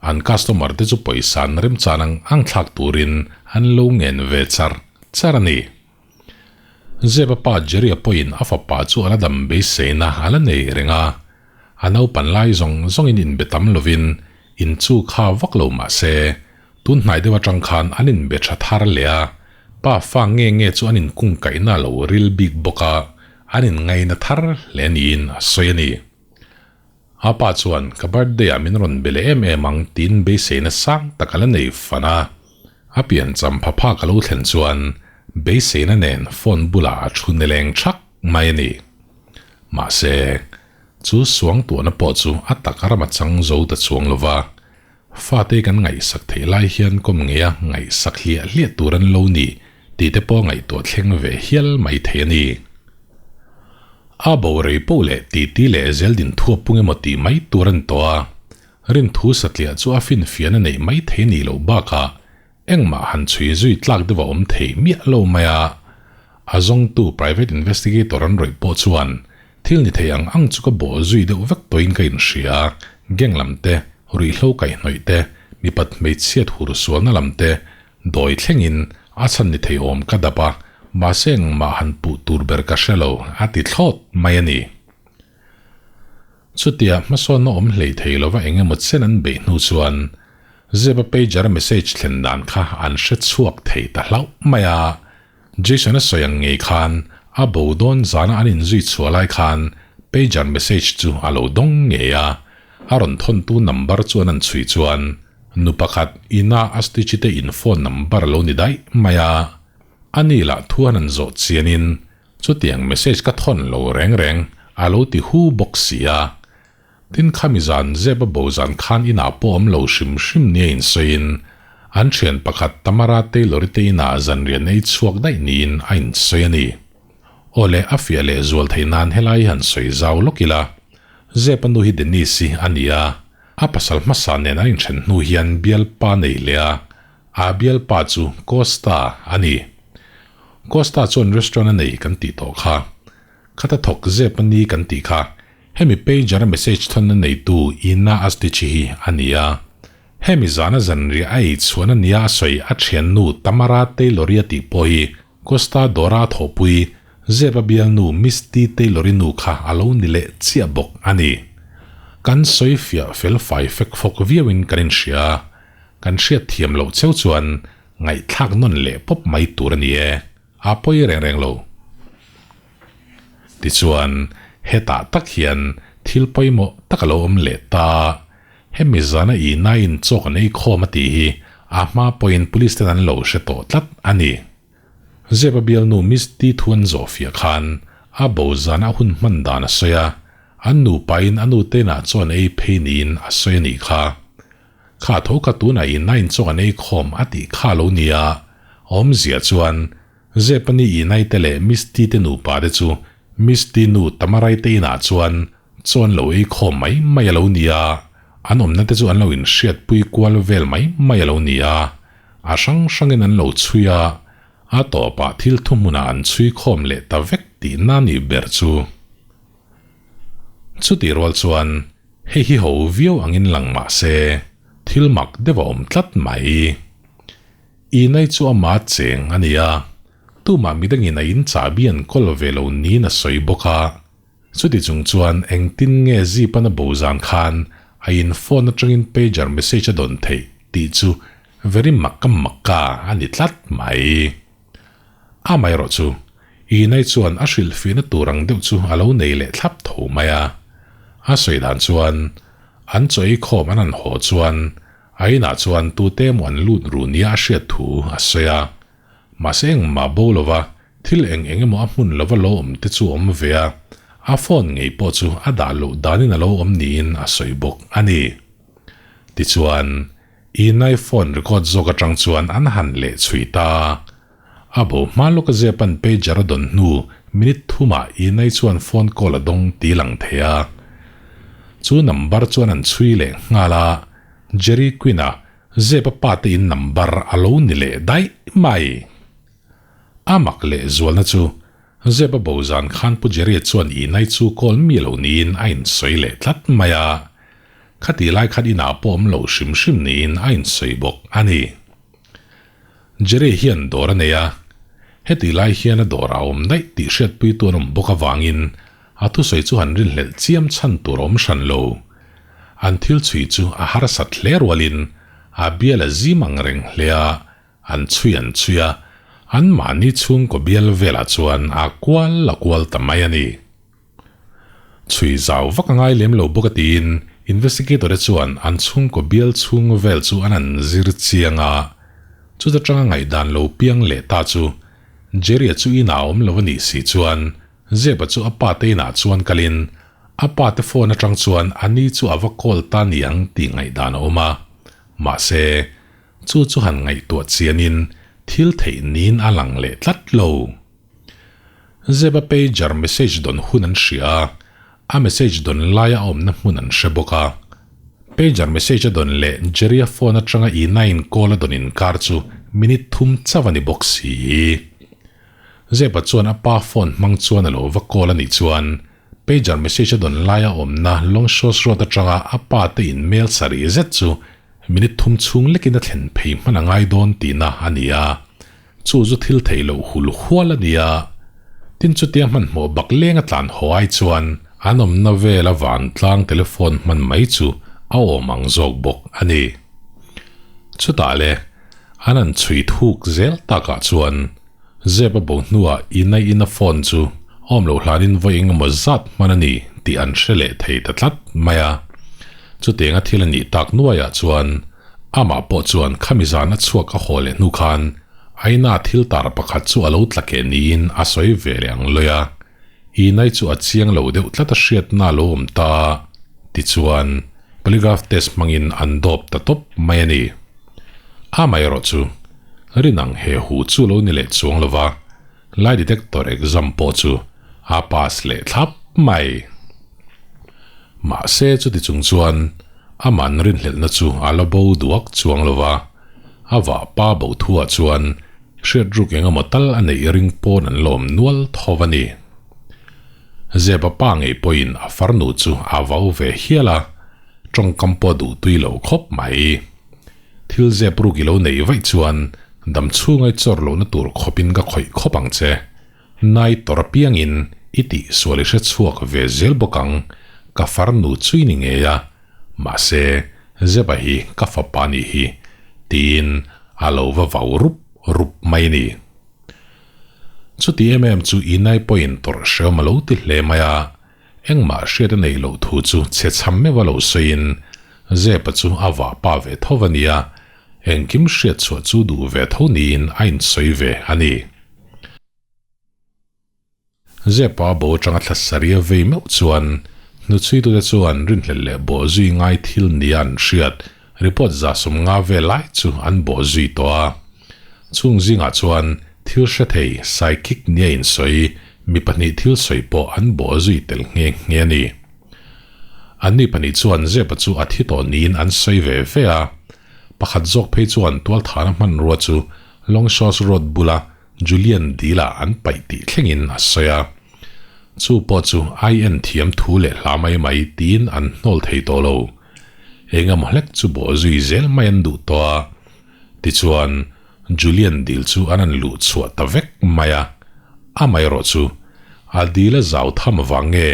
an customer te chu pawisa an remchan ang ang thlak turin an lo ngen ve char char a ni. Zeba pa Jerry-a pawhin a fapa chu a la dam beiseina a la nei reng a, a naupan lai zawng zawngin inbe tam lovin in chu kha vak lo mah se, tun hnai deuh atang khan an inbe tha thar leh a, pa fa nge nge chu an inkungkaihna a lo ril bik bawk a, an inngaina thar hle niin a sawi a ni. A pa chuan ka birthday ah min rawn be leh em em ang tiin beiseina sang tak a la nei fan a. A pian cham pha phak a lo thlen chuan beiseina nen phone bulah a thu nileng thak mai a ni. Mahse, chu suangtuahna pawh chu a tak ram a chang zo ta chuang lo va, fate kan ngaihsak theih lai hian kawm ngeia ngaihsak hliah hliah tur an lo ni tih te pawh ngaihtuah thleng ve hial mai thei a ni. A bo rei poh leh titi leh zel din thuap pung emaw tih mai tur a ni tawh a, rinthu satliah chu a finfiahna neih mai thei a nih loh bakah engmah han chhui zui tlak deuh a awm thei miah lo mai a. A zawngtu private investigator an rawih pawh chuan thil ni thei ang ang chu ka bawh zui deuh vek tawhin ka inhria, gang lam te, ruihhlo kaihhnawih te, mipat hmeichhiat hur sualna lam te, Dawi thlengin a chhan ni thei awm ka dap a, mahse engmah han puh tur ber ka hre lo, a ti thlawt mai a ni. Chutia hmasawnna awm hlei thei lova eng emaw chen an beih hnu chuan Zeba pager a message thlen dan kha an hre chhuak thei ta hlauh mai a, Jason a sawi ang ngei khan a bo dawn zana an inzui chhuah lai khan pager message chu a lo dawng ngei a, a rawn thawntu number chuan an chhui chuan Nu pakhat ina a stitch te in phone number lo ni daih mai a, a ni lah thu han an zawh chianin chutiang message ka thawn lo reng reng a lo ti hu bawk si a. Tin khami zan zep a bo zan khan inah pawh awm lo hrim hrim nia insawiin an thian pakhat Tamara Taylor-i te inah zanriah nei chhuak daih niin a insawi a ni. Aw le, a fiah leh zual theih nan helai hi han sawi zau lawk ila, zep a nu hi Denise-i a ni a, A pasal hmasa nen an inthen hnu hian bialpa nei leh a, a bialpa chu Costa a ni. Costa chuan restaurant a nei kan tih tawh kha. Khata thawk zep a ni kan tih kha. Hemi pager a message thawn a neitu Ina Astichi hi a ni a. Hemi zana zanriah a ei chhuan a nia a sawi a thiannu Tamara Taylor-i a tih pawh hi Costa Dora thawhpui Zep a bialnu Misty Taylor-i nu kha a lo ni leh chiah bawk a ni. Kan sawi fiah fel fai fek fawk viauin kan inhria a, kan hriat thiam loh cheu chuan ngaihthlak nawn leh pawp mai tur a ni e, a pawi reng reng lo. Tichuan, hetah tak hian thil pawimawh tak a lo awm leh ta. Hemi zana i naiin chawk an ei khawm a tih hi a hma pawhin police ten an lo hre tawh tlat a ni. Zep a bialnu Miss T thu an zawh fiah khan a bo zana a hun hman dan a sawi a, an nupain a nu teinah chaw an ei phei niin a sawi a nih kha. Kha tho kha tunah i nain chaw an ei khawm a tih kha lo nia, awmzia chuan Zep a ni i naite leh Miss T te nupa te chu Miss T nu Tamarai te inah chuan chaw an lo ei khawm mai mai a lo nia, an awmna te chu an lo inhriatpui kual vel mai mai a lo nia. A hrang hrangin an lo chhui a, a tawpah thil thuhmunah an chhui khawm leh ta vek tihna nih ber chu. Chutih rual chuan hei hi ho viau angin lang mah se, thil mak deuh a awm tlat mai. Inai chu ama cheng a ni a, tumah midangin a in chahbi an kawl ve lo niin a sawi bawk a. Chuti chung chuan engtin nge Zipan a bo zan khan a in phone atangin pager message a dawn theih tih chu very makka makka a ni tlat mai. Amaherawh chu Inai chuan a hrilhfihna tur ang deuh chu a lo nei leh thlap tho mai a. A sawi dan chuan an chaw ei khawm an han haw chuan a inah chuan tute emaw an lut ru nia a hriat thu a sawi a. Mahse engmah bo lova thil eng eng emaw a hmun lova lo awm te chu awm ve a. A phone ngei pawh chu a dah loh danin a lo awm niin a sawi bawk a ni. Tichuan, Inai phone record zawk atang chuan an han leh chhui ta. A bo hma lawka Zepan pager a dawn hnu minute thumah Inai chuan phone call a dawng ti lang thei a. Chu number chuan an chhui leh nghal a, Jerry Quinn-a Zepa pa te in number a lo ni leh daih mai. A mak leh zualna chu Zep a bo zan khan Pu Jerry-a chuan Inai chu call mi lo niin a insawi leh tlat mai a. Khati lai khan inah pawh awm lo hrim hrim niin a insawi bawk a ni. Jerry hian dawr a nei a, heti lai hian a dawrah a awm daih tih hriatpuitu an awm bawk avangin a thusawi chu han rinhlelh chiam chhan tur a awm hran lo. An thil chhui chu a harsat hle rualin a bial a zim ang reng hle a, An chhui an chhui a, anmahni chhungkaw bial velah chuan a kual a kual ta mai a ni. Chhui zau vak a ngai lem lo bawk a tiin investigator te chuan an chhungkaw bial chhung vel chu an an zir chiang a, chuta tanga ngaihdan lo piang leh ta chu Jerry-a chu inah a awm lo a nih si chuan Zeba chu a pa te inah chuan kalin a pa te phone atang chuan a ni chu a va call ta niang tih ngaihdan a awm a, mahse Chu chu han ngaihtuah chianin thil theih niin a lang leh tlat lo. Zeba pager message dawn hun an hria a, a message dawn laia a awmna hmun an hre bawk a. Pager message a dawn leh Jerry-a phone atanga Ina-in call a dawn inkar chu minute thum chauh a ni bawk si. Zeba chuan a pa phone hmang chuan a lo va call a nih chuan pager message a dawn laia a awmna Longshores Road atanga a pa te in mail sarih zet chu Minute thum chhung lekin a thlen phei hman a ngai dawn tihna a ni a, chu zu thil theih loh hul hual a ni a. Tin chutia hmanhmawh bak leng a tlan haw ai chuan an awmna vela vantlang telephone hman mai chu a awm ang zawk bawk a ni. Chutah le, an han chhui thuk zel takah chuan Zep a bo hnuah inaiin a phone chu awm loh hlanin vawi eng emaw zat hman a ni tih an hre leh thei ta tlat mai a. Chutianga thil a nih tak nuaiah chuan amah pawh chuan khami zan a chhuak a haw leh hnu khan Aina thil tar pakhat chu a lo tla keh niin a sawi ve leh ang lawi a. Inai chu a chiang lo deuh tlat a hriatna a lo awm ta tichuan polygraph test hmangin an dawp ta tawp mai a ni. Amaherawh chu rinang he hu chu lo ni leh chuang lova lie detector exam pawh chu a pass leh thlap mai. Mahse chuti chung chuan aman rinhlelhna chu a la bo duak chuang lova a vahpa bo thuah chuan Hriat ruk eng emaw tal a neih ring pawn an lawm nual tho a ni. Zeba pa ngei pawhin a farnu chu a vau ve hial a, tawngkam pawh a duh tui lo khawp mai. Thil zep ruk i lo neih vaih chuan dam chhungai chawr lohna tur khawpin ka khawih khawp ang che. Nai tawr apiangin i tih sual i hre chhuak ve zel bawk ang, ka farnu chui ni ngei a, Mahse, Zeba hi ka fapa nih hi, tiin a lo va vau rup rup mai a ni. Chuti em em chu Inai pawhin tawrh hrehawm a lo ti hle mai a, engmah hriat a neih loh thu chu chhe chham meuh a lo sawiin Zeba chu a vah pa ve tho va nia, engkim hriat chhuah chu duh ve tho niin a insawi ve a ni. Zepa bo atanga thla sarih a vei meuh chuan hnuchhuitute chuan rinhlelh leh bawhzui ngai thil nia an hriat report 150 vel lai chu an bawhzui tawh a. Chung zingah chuan thil hre thei psychic nia insawi mi pahnih thil sawi pawh an bawhzui tel nghe nghe a ni. Anni pahnih chuan Zepa chu a thi tawh niin an sawi ve ve a. Pakhat zawk phei chuan tualthana hmanrua chu Longshores Road bula Julian dila an paih tih thlengin a sawi a, chu pawh chu ai en thiam thu leh hla mai mai tiin an hnawl thei tawh lo. Eng emaw hlek chu bawh zui zel mai an duh tawh a, tichuan Julian dil chu an han luh chhuah ta vek mai a, amaherawh chu a dil a zau tham avang nge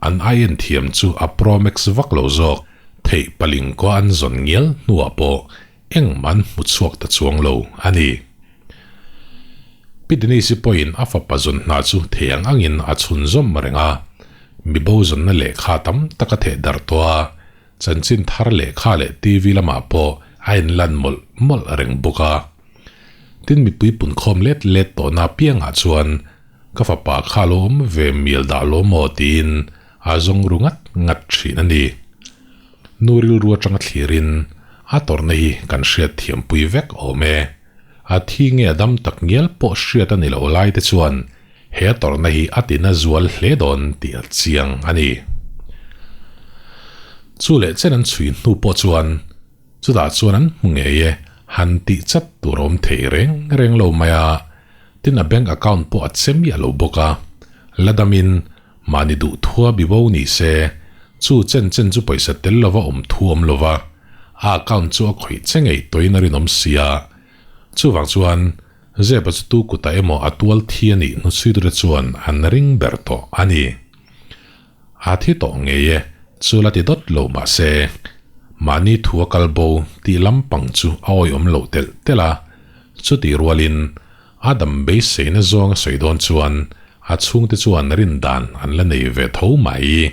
an ai en thiam chu a Promax vak lo zawk theih paling kaw an zawn ngial hnuah pawh engmah an hmu chhuak ta chuang lo a ni. Pi Denise-i pawhin a fapa zawn hna chu thei ang angin a chhunzawm reng a, mibo zawnna lehkha tam tak a theh darh tawh a, chanchin thar lehkha leh TV lamah pawh a inlan mawlh mawlh reng bawk a. Tin mipui punkhawm let let tawhna piangah chuan. Ka fapa kha lo awm ve mial dah lo maw tiin a zawng ru ngat ngat thin a ni. Nu rilru atanga thlirin a tawrhna hi kan hriat thiampui vek awm e. A thi nge a dam tak ngial pawh hriat a ni lo lai te chuan he tawrhna hi a tina zual hle dawn tih a chiang a ni. Chu leh chen an chhui hnu pawh chuan chutah chuan an hmu ngei e, han tih chat tur a awm thei reng reng lo mai a, tin a bank account pawh a che miah lo bawk a, la damin mahni duh thua bibo ni se, chu chen chen chu pawisa tel lova awm thu awm lova, a account chu a khawih che ngei tawhin a rinawm si a, chuvang chuan Zepa chu tu kutah emaw a tual thi a nih hnuchhuitute chuan an ring ber tawh a ni. A thi tawh ngei e, chu la ti dawt lo mah se, mahni thu a kal bo tih lampang chu a awihawm loh telh telh a, chutih rualin a dam beiseina zawng a sawi dawn chuan a chhungte chuan rin dan an la nei ve tho mai.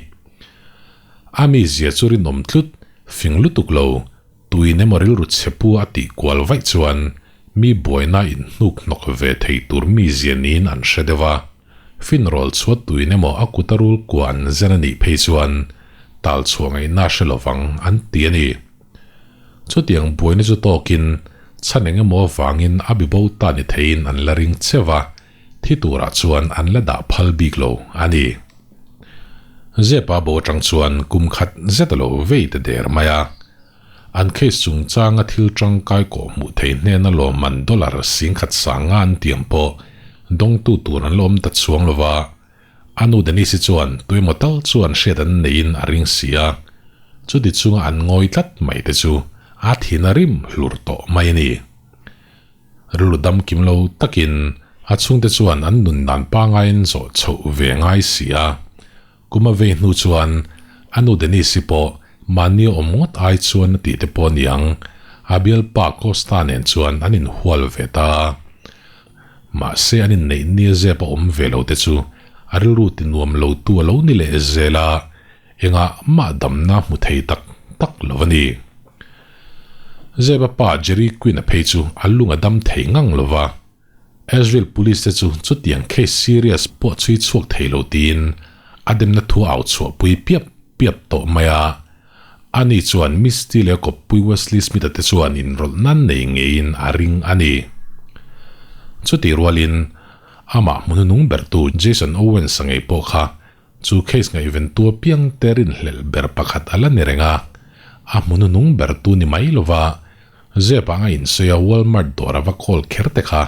A mizia chu rinawm tlut, fing lutuk lo, Tuin emaw rilru chhe pu a tih kual vaih chuan mi buaina in hnuk hnawk ve thei tur mi zia niin an hre deuh a. Finrawl chhuat tuin emaw a kut a rul kua an zen a nih phei chuan tal chhuah ngaihna hre lovang an ti a ni. Chutiang buaina chu tawkin chhan eng emaw avangin a bibo ta ni theiin an la ring cheu a, thi turah chuan an la dah phal bik lo a ni. Zepa bo atang chuan kum khat zet a lo vei ta der mai a. An case chungchanga thil tangkai kawh hmuh thei hnena lawmman dollar singkhat sanga an tiam pawh dawngtu tur an la awm ta chuang lo va. A nu Denise-i chuan tuemaw tal chuan hriat an neiin a ring si a. Chuti chunga an ngawi tlat mai te chu a thin a rim hlur tawh mai a ni. Rilru dam kim lo takin a chhungte chuan an nun dan pangaiin zawh chhoh ve ngai si a. Kum a vei hnu chuan a nu Denise-i pawh mahni awm ngawt ai chuan a tih te pawh a ni ang, a bialpa Costa nen chuan an inhual ve ta a. Mahse an inneih nia zep a awm ve lo te chu a rilru ti nuam lo tu a lo ni leh zel a, engah mah damna hmu thei tak tak lo a ni. Zep a pa Jerry Quinn-a phei chu a lung a dam thei ngang lo va. Asheville Police te chu chutiang case serious pawh chhui chhuak thei lo tiin a demna thu a au chhuahpui piap piap tawh mai a. Ani chuan Misty leh a kawppui Wesley Smith-a te chuan inrawlh nan nei ngeiin a ring a ni. Chutih rualin amah hmuhnunung bertu Jason Owens-a ngei pawh kha Chu case ngaihventu apiang te rinhlelh ber pakhat a la ni reng a, a hmununung ber tu ni mai lova zep anga insawi a Walmart dawr a va call kher te kha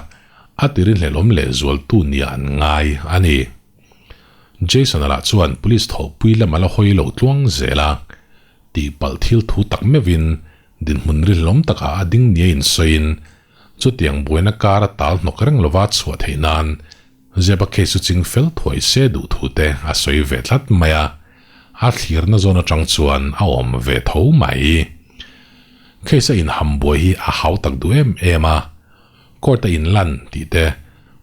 a ti rinhlelhawm leh zualtu nia an ngai a ni. Jason-a lah chuan police thawhpui lam a la hawi lo tluang zel a, tihpalh thil thu tak meuhin dinhmun rinhlelhawm takah a ding nia insawiin chutiang buaina kar a tal hnawk reng lova chhuah theih nan Zeba case chu ching fel thuai se duh thu te a sawi ve tlat mai a, a thlirna zawn atang chuan a awm ve tho mai. Case a inham buai hi a hau tak duh em em a, court a inlan tih te,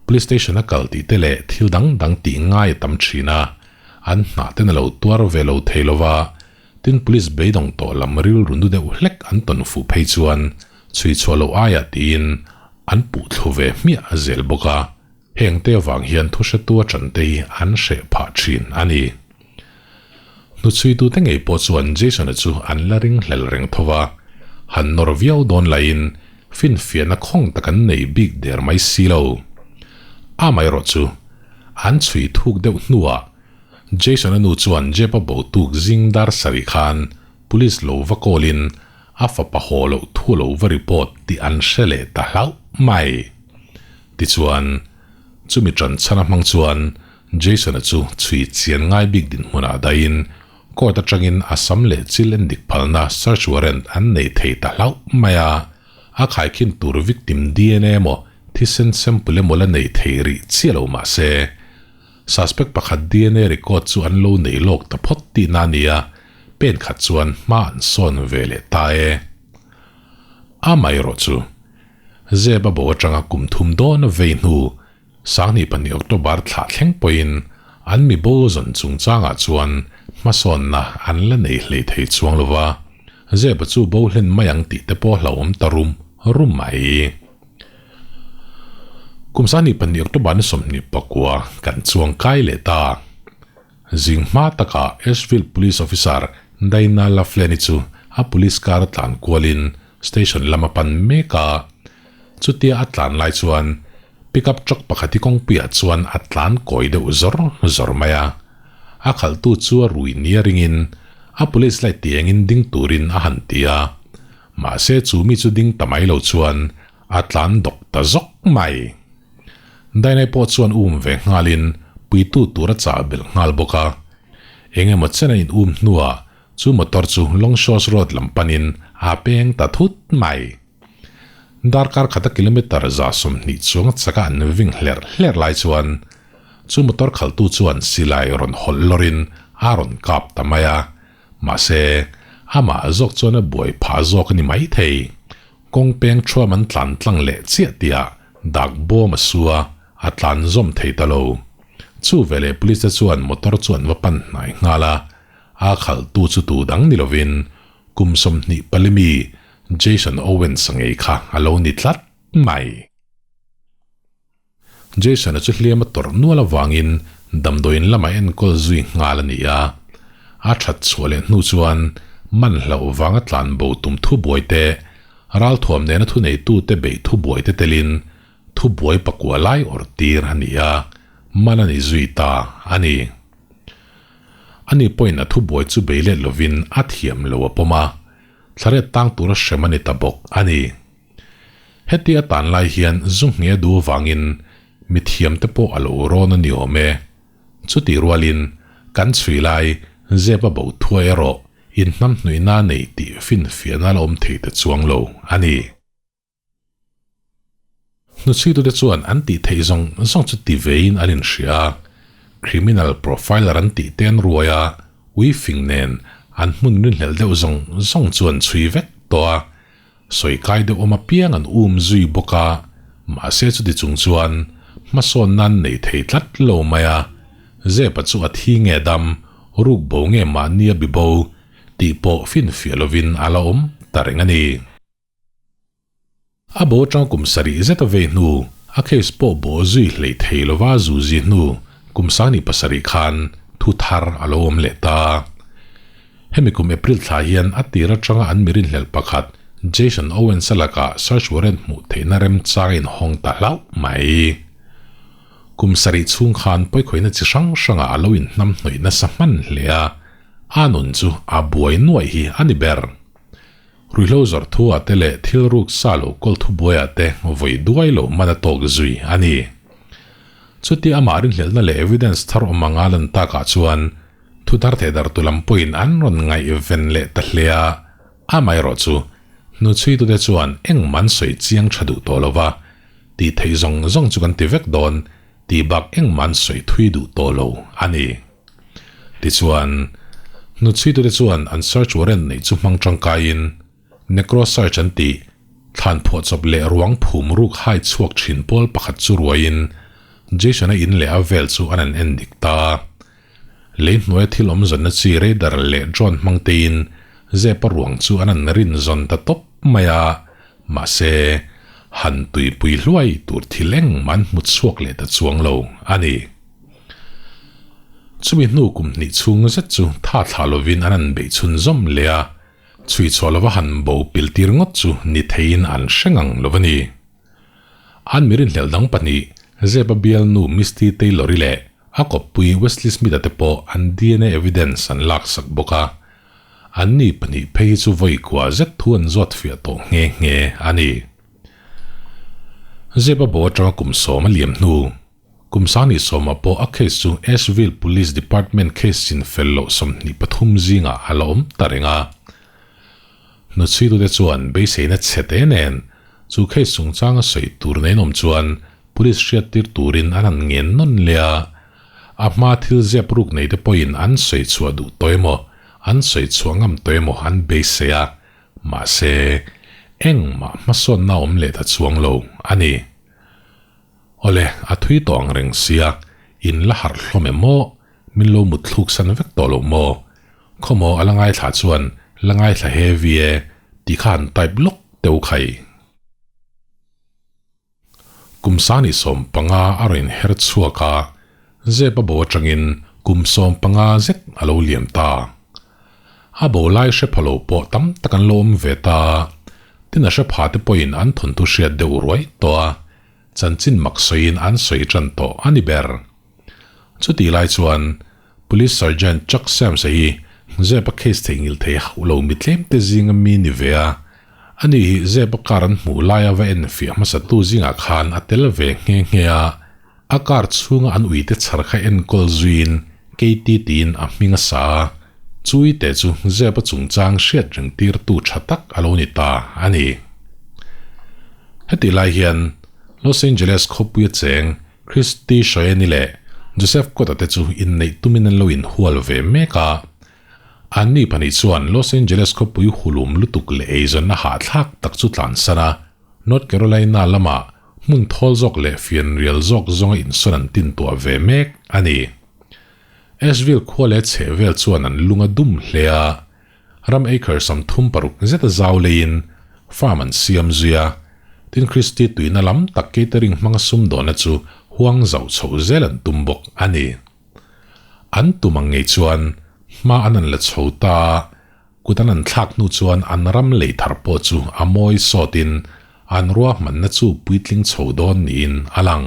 police station a kal tih te leh thil dang dang tih ngai a tam thin a, an hnah ten a lo tuar ve lo thei lo va, tin police beidawng tawh lam rilru nu deuh hlek an tawn fuh phei chuan chhui chhuah loh aiah tiin an puh thlu ve hmiah zel bawk a. Heng te avang hian thuhretu a ṭante hi an hreh phah ṭhin a ni. Hnuchhuitute ngei pawh chuan Jason-a chu an la ringhlel reng tho va, han nawr viau dawn laiin finfiahna khawng tak an nei bik der mai si lo. Amaherawh chu, an chhui thuk deuh hnuah Jason-a nu chuan Jepa botuk zing dar sarih khan police lo va call-in a fapa haw loh thu lo va report tih an hre leh ta hlauh mai. Tichuan, chumi ṭan chhan a hmang chuan Jason-a chu chhui chian ngai bik dinhmunah dahin court aṭangin a sam leh chil en dik phalna search warrant an nei thei ta hlauh mai a, a khaikhin tur victim DNA emaw thisen sample emaw la nei thei rih chiah lo mah se, suspect pakhat DNA record chu an lo nei lawk ta phawt tihna a ni a, pen khat chuan hma an sawn ve leh ta e. Amaherawhchu chu. Zep a bo atanga kum thum dawn a vei hnu, Sanghnih pahnih October thlah thleng pawhin an mi bo zawn chungchangah chuan hmasawnna an la nei hlei thei chuang lo va, Zep a chu bo hlen mai ang tih te pawh hlauhawm ta rum rum mai. Kum 22 October ni 29 kan chuang kai leh ta. Zing hma takah Asheville Police Officer Dayna Laughlin-i chu a police car a tlan kualin station lam a pan mek a. Chutia a tlan lai chuan pickup truck pakhat hi kawngpuiah chuan a tlan kawi deuh zawr zawr mai a. A khalhtu chu a rui nia ringin a police light ti engin ding turin a han ti a. Mahse chu mi chu ding ta mai lo chuan a tlan dawk ta zawk mai. Dainai pawh chuan um ve nghalin puitu tur a chah belh nghal bawk a. Eng emaw chen a in um hnuah chu motor chu Longshores Road lam panin a peng ta thut mai. Darkar khata kilometre 120 chuang chaka an ving hlerh hlerh lai chuan chu motor khalhtu chuan silai rawn hawlh lawrin a rawn kap ta mai a. Mahse, amah zawk chuan a buai phah zawk a ni maithei. Kawng peng thuam an tlan tlang leh chiah tihah dak bawm a su a, a tlan zawm thei ta lo. Chu veleh police te chuan motor chu an va pan hnai nghal a, a khalhtu chu tu dang ni lovin kum 24 mi Jason Owens a ngei kha a lo ni tlat mai. Jason-a chu hliam a tawrh nual avangin damdawiin lamah enkawl zui nghal a ni a. A that chhuah leh hnu chuan man hlauh vanga tlan bo tum thubuai te, ralthuam nena thuneitute beih thubuai te telin thubuai pakua lai awrh tir a ni a, man a ni zui ta a ni. Ani pawhin a thubuai chu bei let lovin a thiam lo a pawm a, thlaret tang tura hrem a ni ta bawk a ni. Heti a tan lai hian zu nghe duh avangin mi thiamte pawh a lo rawn a ni awm e. Chutih rualin kan chhui lai zep a bo thuai erawh inhnamhnuihna a nei tih finfiahna la awm thei ta chuang lo a ni. Hnuchhuitute chuan an tih theih zawng zawng chu ti vein an inhria a, criminal profiler an tih te an ruai a, uifing nen an hmun rinhlelh deuh zawng zawng chu an chhui vek tawh a. Sawi kai deuh awm apiang an um zui bawk a, mahse chuti chung chuan hmasawn nan nei thei tlat lo mai a, Zepa chu a thi nge dam, ruk bo nge mahni a bi bo tih pawh finfiah lovin a la awm ta reng a ni. A bo atang kum sarih zet a vei hnu, a case pawh bawh zui hleih thei lova zu zi hnu kum 27 khan thu thar a lo awm leh ta. Hemi kum April thla hian a tir atanga an mi rinhlelh pakhat Jason Owens-a lakah search warrant hmuh theihna remchang a inhawng ta hlauh mai. Kum sarih chhung khan pawikhawihna chi hrang hrangah a lo inhnamhnawih nasa hman hle a, a nun chu a buai nuaih hi a ni ber. Ruihhlo zawrh thu ah te leh thil ruk sa lo kawl thu buai ah te vawi duai lo man a tawk zui a ni. Chutia amah rinhlelhna leh evidence thar awm anga lan takah chuan Thu thar theh darh tu lam pawhin an rawn ngaihven leh ta hle a, amaherawh chu hnuchhuitute chuan engmah an sawi chiang tha duh tawh lo va, tih theih zawng zawng chu kan ti vek dawn tih bak engmah an sawi thui duh tawh lo a ni. Tichuan, hnuchhuitute chuan an search warrant neih chu hmang tangkaiin necro search an tih thlan phuahchawp leh ruang phum ruk hai chhuak thin pawl pakhat chu ruaiin Jason-a in leh a vel chu an han en dik ta. Lei hnuaia thil awm zawnna chi radar leh drone hmang teiin Zepa ruang chu an an rin zawn ta tawp mai a, mahse, han tuipui hluai tur thil engmah an hmu chhuak leh ta chuang lo a ni. Chumi hnu kum hnih chhung zet chu tha thlah lovin an an beih chhun zawm leh a, chhui chhuah lova han bo pil tir ngawt chu ni theiin an hre ngang lo a ni. An mi rinhlelh dang pahnih, Zepa bialnu Misty Taylor-i leh a kawppui Wesley Smith-a te pawh an dna evidence an laksak bawk a. Anni pahnih phei hi chu vawi kua zet thu an zawt fiah tawh nghe nghe a ni. Zepa bo atanga kum sawm a liam hnu, kum 27 ah pawh a case chu Asheville Police Department case chin fel loh 23 zingah a la awm ta reng a. Hnuchhuitute chuan beiseina chhe te nen chu case chungchanga sawi tur nen awm chuan police hriattir turin an han ngen nawn leh a. A hma thil zep ruk nei te pawhin an sawi chhuah duh tawh emaw, an sawi chhuah ngam tawh emaw an beisei a, mahse engmah hmasawnna awm leh ta chuang lo a ni. Awle, a thui tawh ang reng sia, in la harh hlawm em maw? Min lo mut thluk san vek tawh lo maw? Khawmaw a la ngaithla chuan la ngaithla heavy e tih kha han type lawk teuh khai. Kum sani 15 a rawn inher chhuak a, zep a bo atangin kum 15 zet a lo liam ta. A bo lai hre pha lo pawh tam tak an lo awm ve ta a, tin a hre pha te pawhin an thawnthu hriat deuh ruai tawh a, chanchin mak sawiin an sawi tan tawh a ni ber. Chutih lai chuan Police Sergeant Chuck Sams-a hi zep a case theihnghilh thei hauh lo mi tlem te zinga mi ni ve a, ani hi zep a car an hmuh laia va enfiah hmasatu zingah khan a tel ve nghe nghe a, a car chhunga an uite chhar kha enkawl zuiin Katie tiin a hming a sa a, chu uite chu zep a chungchang hriat reng tirtu tha tak a lo ni ta a ni. Hetih lai hian Los Angeles khawpuia cheng Christy Shoyeni leh Joseph Kota te chu inneih tumin an lo inhual ve mek a. Anni pahnih chuan Los Angeles khawpui hulum lutuk leh eizawnna hahthlak tak chu tlansan a, North Carolina lamah hmun thawl zawk leh fianrial zawk zawnga insawn an tintuah ve mek a ni. Asheville khua leh chhehvel chuan an lung a dum hle a, Ram acre 36 zeta zau leiin farm an siam zui a, tin Christy tuina lam tak catering hmanga sumdawnna chu huang zauh chhoh zel an tum bawk a ni. An tum ang ngei chuan hma an an la chho ta a, kut an an thlak hnu chuan an ram lei thar pawh chu a mawi sawtin an ruahmanna chu puitling chho dawn niin a lang.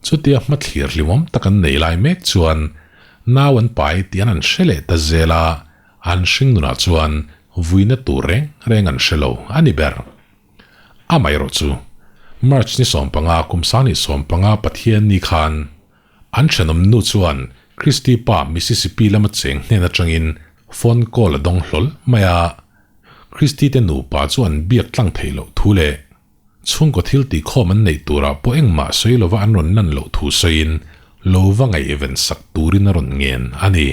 Chutia hmathlir hlimawm tak an nei lai mek chuan nau an pai tih an an hre leh ta zel a, an hring nunah chuan vuina tur reng reng an hre lo a ni ber. Amaherawh chu, March ni 15 kum 2015 Pathian ni khan an thenawm nu chuan Christy pa Mississippi lama cheng hnen atangin phone call a dawng hlawl mai a, Christy te nupa chu an biak tlang theih loh thu leh Chhungkaw thil tihkhawm an neih turah pawh engmah sawi lova an rawn lan loh thu sawiin lo va ngaihven sak turin a rawn ngen a ni.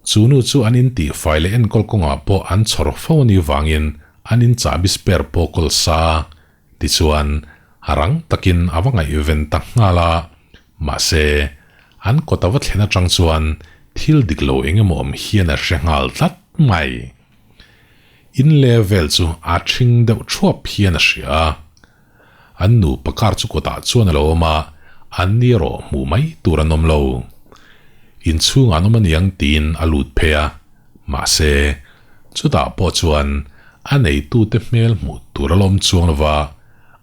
Chu nu chu an intihfai leh enkawl kawngah pawh an chhawr fo a nih vangin an in chahbi spare pawh kawl sa a, tichuan a rang takin a va ngaihven ta nghal a, mahse an kawt a va thlen atang chuan thil dik lo eng emaw awm hian a hre nghal tlat mai. In level chu a ṭhing deuh ṭhuap hian a hria a. An nupa car chu kawtah chuan a lo awm a, an ni erawh hmuh mai tur an awm lo. Inchhungah an awm aniang tiin a lut phei a, mahse, chutah pawh chuan a neitute hmel hmuh tur a la awm chuang lo va,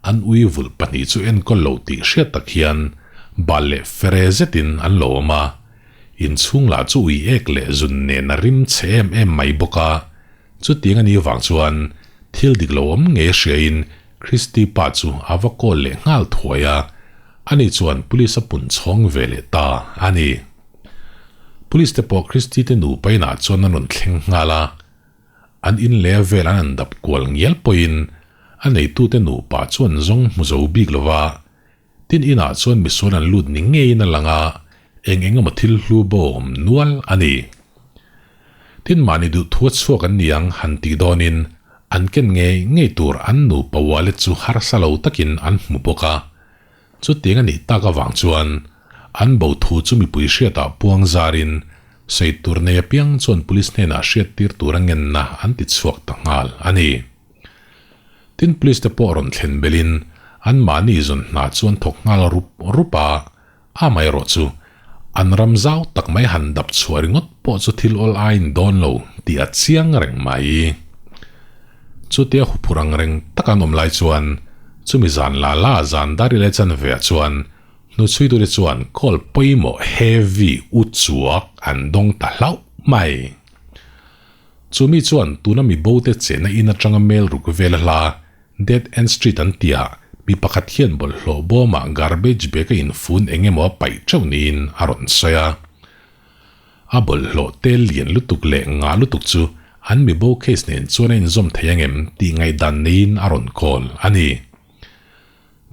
an ui vulh pahnih chu enkawl lo tih hriat tak hian bal leh fere zetin an lo awm a. Inchhung lah chu ui ek leh zun nen a rim chhe em em mai bawk a, chutiang a nih vang chuan thil dik lo awm ngei a hriain Christy pa chu a va call leh nghal thuai a, ani chuan police a pun chhawng ve leh ta a ni. Police te pawh Christy te nupa inah chuan an rawn thleng nghal a, an in leh a vel an han dap kual ngial pawhin a neitute nupa chu an zawng hmu zo bik lo va, Tin inah chuan misual an lut ni ngeiin a lang a, eng eng emaw thil hlu bo a awm nual a ni. Tin mahni duh thu a chhuak an ni ang han tih dawnin an ken ngei ngei tur an nupa wallet chu harsa lo takin an hmu bawk a. Chutiang a nih tak avang chuan an bo thu chu mipui hriatah puang zarin sawi tur nei apiang chuan police hnenah hriattir tur a ngenna an ti chhuak ta nghal a ni. Tin police te pawh rawn thlen belin an mahni zawn hna chu an thawk nghal rup rup a, amaherawh chu an ram zau tak mai han dap chhuah ringawt pawh chu thil awl aiin dawn lo tih a chiang reng mai. Chutia huphurh ang reng tak an awm lai chuan chumi zan la la zan dar i leh chanve ah chuan hnuchhuitute chuan call pawimawh heavy u chuak an dawng ta hlauh mai. Chu mi chuan tuna mi bote chenna in atanga mail ruk vel a hla Dead End Street an tihah mi pakhat hian bawlhhlawh bawmah garbage bag a infun eng emaw a paih teuh niin a rawn sawi a. A bawlhhlawh tel lian lutuk leh ngah lutuk chu an mi bo case nen chuan a inzawm thei angem tih ngaihdan neiin a rawn call a ni.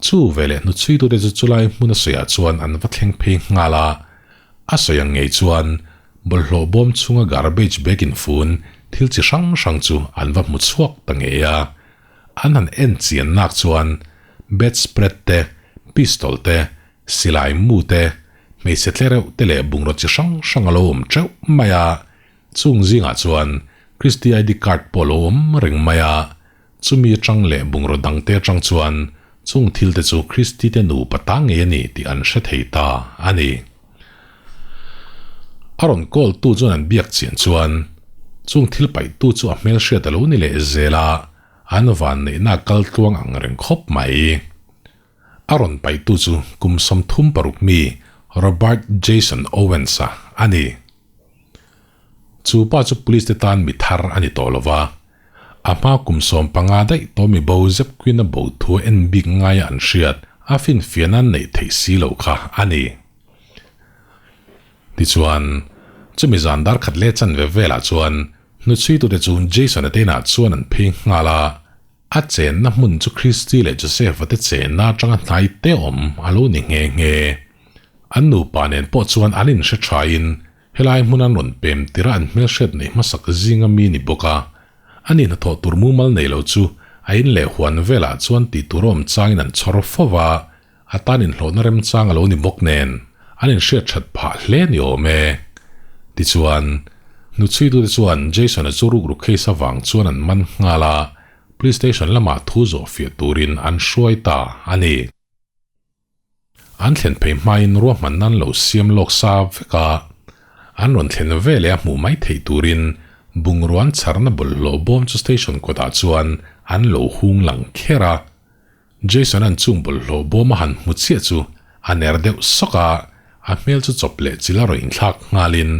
Chu veleh hnuchhuitute chu chulai hmun a sawiah chuan an va thleng phei nghal a, a sawi ang ngei chuan bawlhhlawh bawm chhunga garbage bag infun thil chi hrang hrang chu an va hmu chhuak ta ngei a. An han en chian nak chuan bedspread te, pistol te, silai mu te, hmeichhe tlereuh te leh bungraw chi hrang hrang a lo awm teuh mai a. Chung zingah chuan Christy ID card pawh a lo awm reng mai a. Chumi atang leh bungraw dangte atang chuan chung thilte chu Christy te nupa ta ngei a ni tih an hre thei ta a ni. A rawn call tu chuan an biak chian chuan chung thil paihtu chu a hmelhriat a lo ni leh zel a, an vanneihna a kal tluang ang reng khawp mai. A rawn paihtu chu kum 36 mi Robert Jason Owens-a a ni. Chu pa chu police te tan mi thar a ni tawh lo va, a hma kum 15 daih tawh mi bo zep queen a bo thu a en bik ngaia an hriat a finfiahna an neih theih si loh kha a ni. Tichuan, chumi zan dar khat leh chanve velah chuan hnuchhuitute chu Jason-a te inah chuan an phei nghal a, A chenna hmun chu Christy leh Joseph-a te chenna atanga hnai te awm a lo ni nghe nghe. An nupa nen pawh chuan an inhre thain helai hmun an rawn pem tirh a an hmelhriat neih hmasak zinga mi ni bawk a. Ani hnathawh tur mumal nei lo chu a in leh huan velah chuan tih tur awm changin an chhawr fo va, a tan inhlawhna remchang a lo ni bawk nen an inhriat that phah hle ni awm e. Tichuan, hnuchhuitute chuan Jason-a chu rukru case avang chuan an man nghal a, police station lamah thu zawh fiah turin an hruai ta a ni. An thlen phei hmain ruahmanna an lo siam lawk sa vek a, an rawn thlen veleh a hmuh mai theih turin bungrua an chharna bawlhhlawh bawm chu station kawtah chuan an lo hung lang kher a. Jason-a'n chung bawlhhlawh bawm a han hmu chiah chu a ner deuh sawk a, a hmel chu chawp leh chil a rawn inthlak nghalin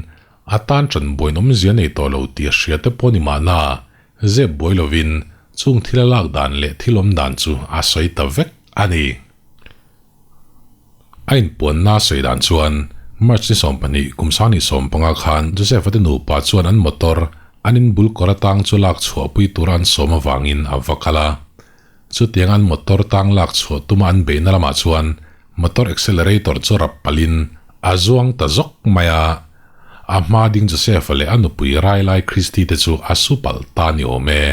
a tan ṭan buain awmzia nei tawh lo tih a hria te pawh ni mahna, zep buai lovin chung thil a lak dan leh thil awm dan chu a sawi ta vek a ni. A inpuanna a sawi dan chuan March ni 20 kum 2015 khan Joseph-a te nupa chuan an motor an inbul kawr atang chu lak chhuahpui tura an sawm avangin a va kal a. Chutiang an motor tang lak chhuah tuma an beihna lamah chuan motor accelerator chu rap palhin a zuang ta zawk mai a, a hma ding Joseph-a leh a nupui Railai Christy te chu a su palh ta ni awm e.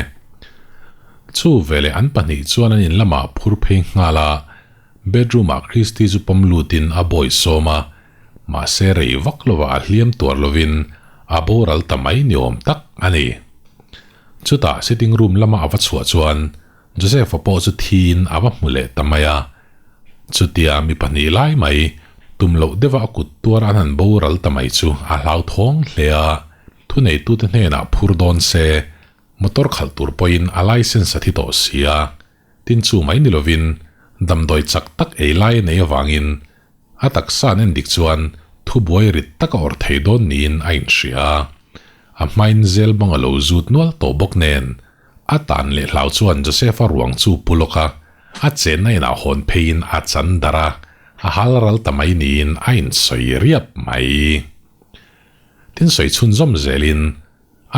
Chu veleh an pahnih chuan an in lamah phur phei nghal a, bedroom-ah Christy chu pawm lutin a bawi sawm a, mahse rei vak lovah a hliam tuar lovin a boral ta mai ni awm tak a ni. Chutah sitting room lama a va chhuah chuan Joseph-a pawh chu thiin a va hmu leh ta mai a. Chutia mi pahnih lai mai tum loh deuha a kut tuar an han boral ta mai chu a hlauthawng hle a, thuneitute hnenah phur dawn se motor khalh tur pawhin a licence a thi tawh si a, tin chu mai ni lovin damdawi chak tak ei lai a nei avangin A taksa an en dik chuan thubuai rit tak a awrh thei dawn niin a inhria a. A hmain zel bang a lo zut nual tawh bawk nen, a tan leh hlau chuan Joseph-a ruang chu pu lawk a, a chenna inah hawn pheiin a chan darh a, a hal ral ta mai niin a insawi riap mai. Tin sawi chhunzawm zelin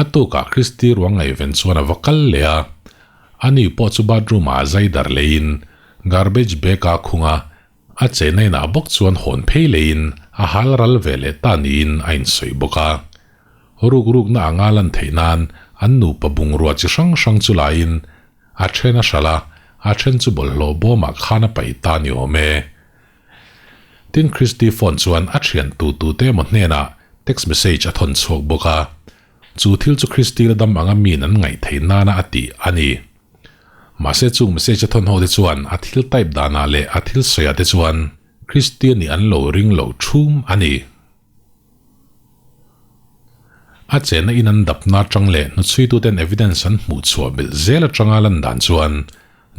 a tukah Christy ruang ngaihven chuan a va kal leh a, ani pawh chu bathroom-ah a zai darh leiin garbage bag-a khung a, A chenna inah bawk chuan hawn phei leiin a hal ral ve leh ta niin a insawi bawk a. Ruk rukna anga lan theih nan an nupa bungrua chi hrang hrang chu laiin a then a hralh a, a then chu bawlhhlawh bawmah khan a paih ta ni awm e. Tin Christy phone chuan a thian tu tute emaw hnenah text message a thawn chhuak bawk a. Chu thil chu Christy la dam anga miin an ngaih theih nana a tih a ni. Mahse chung message a thawn ho te chuan a thil type danah leh a thil sawiah te chuan Christian nih an lo ring lo thum a ni. A chenna in an dapna atang leh hnuchhuituten evidence an hmuh chhuah belh zel atanga lan dan chuan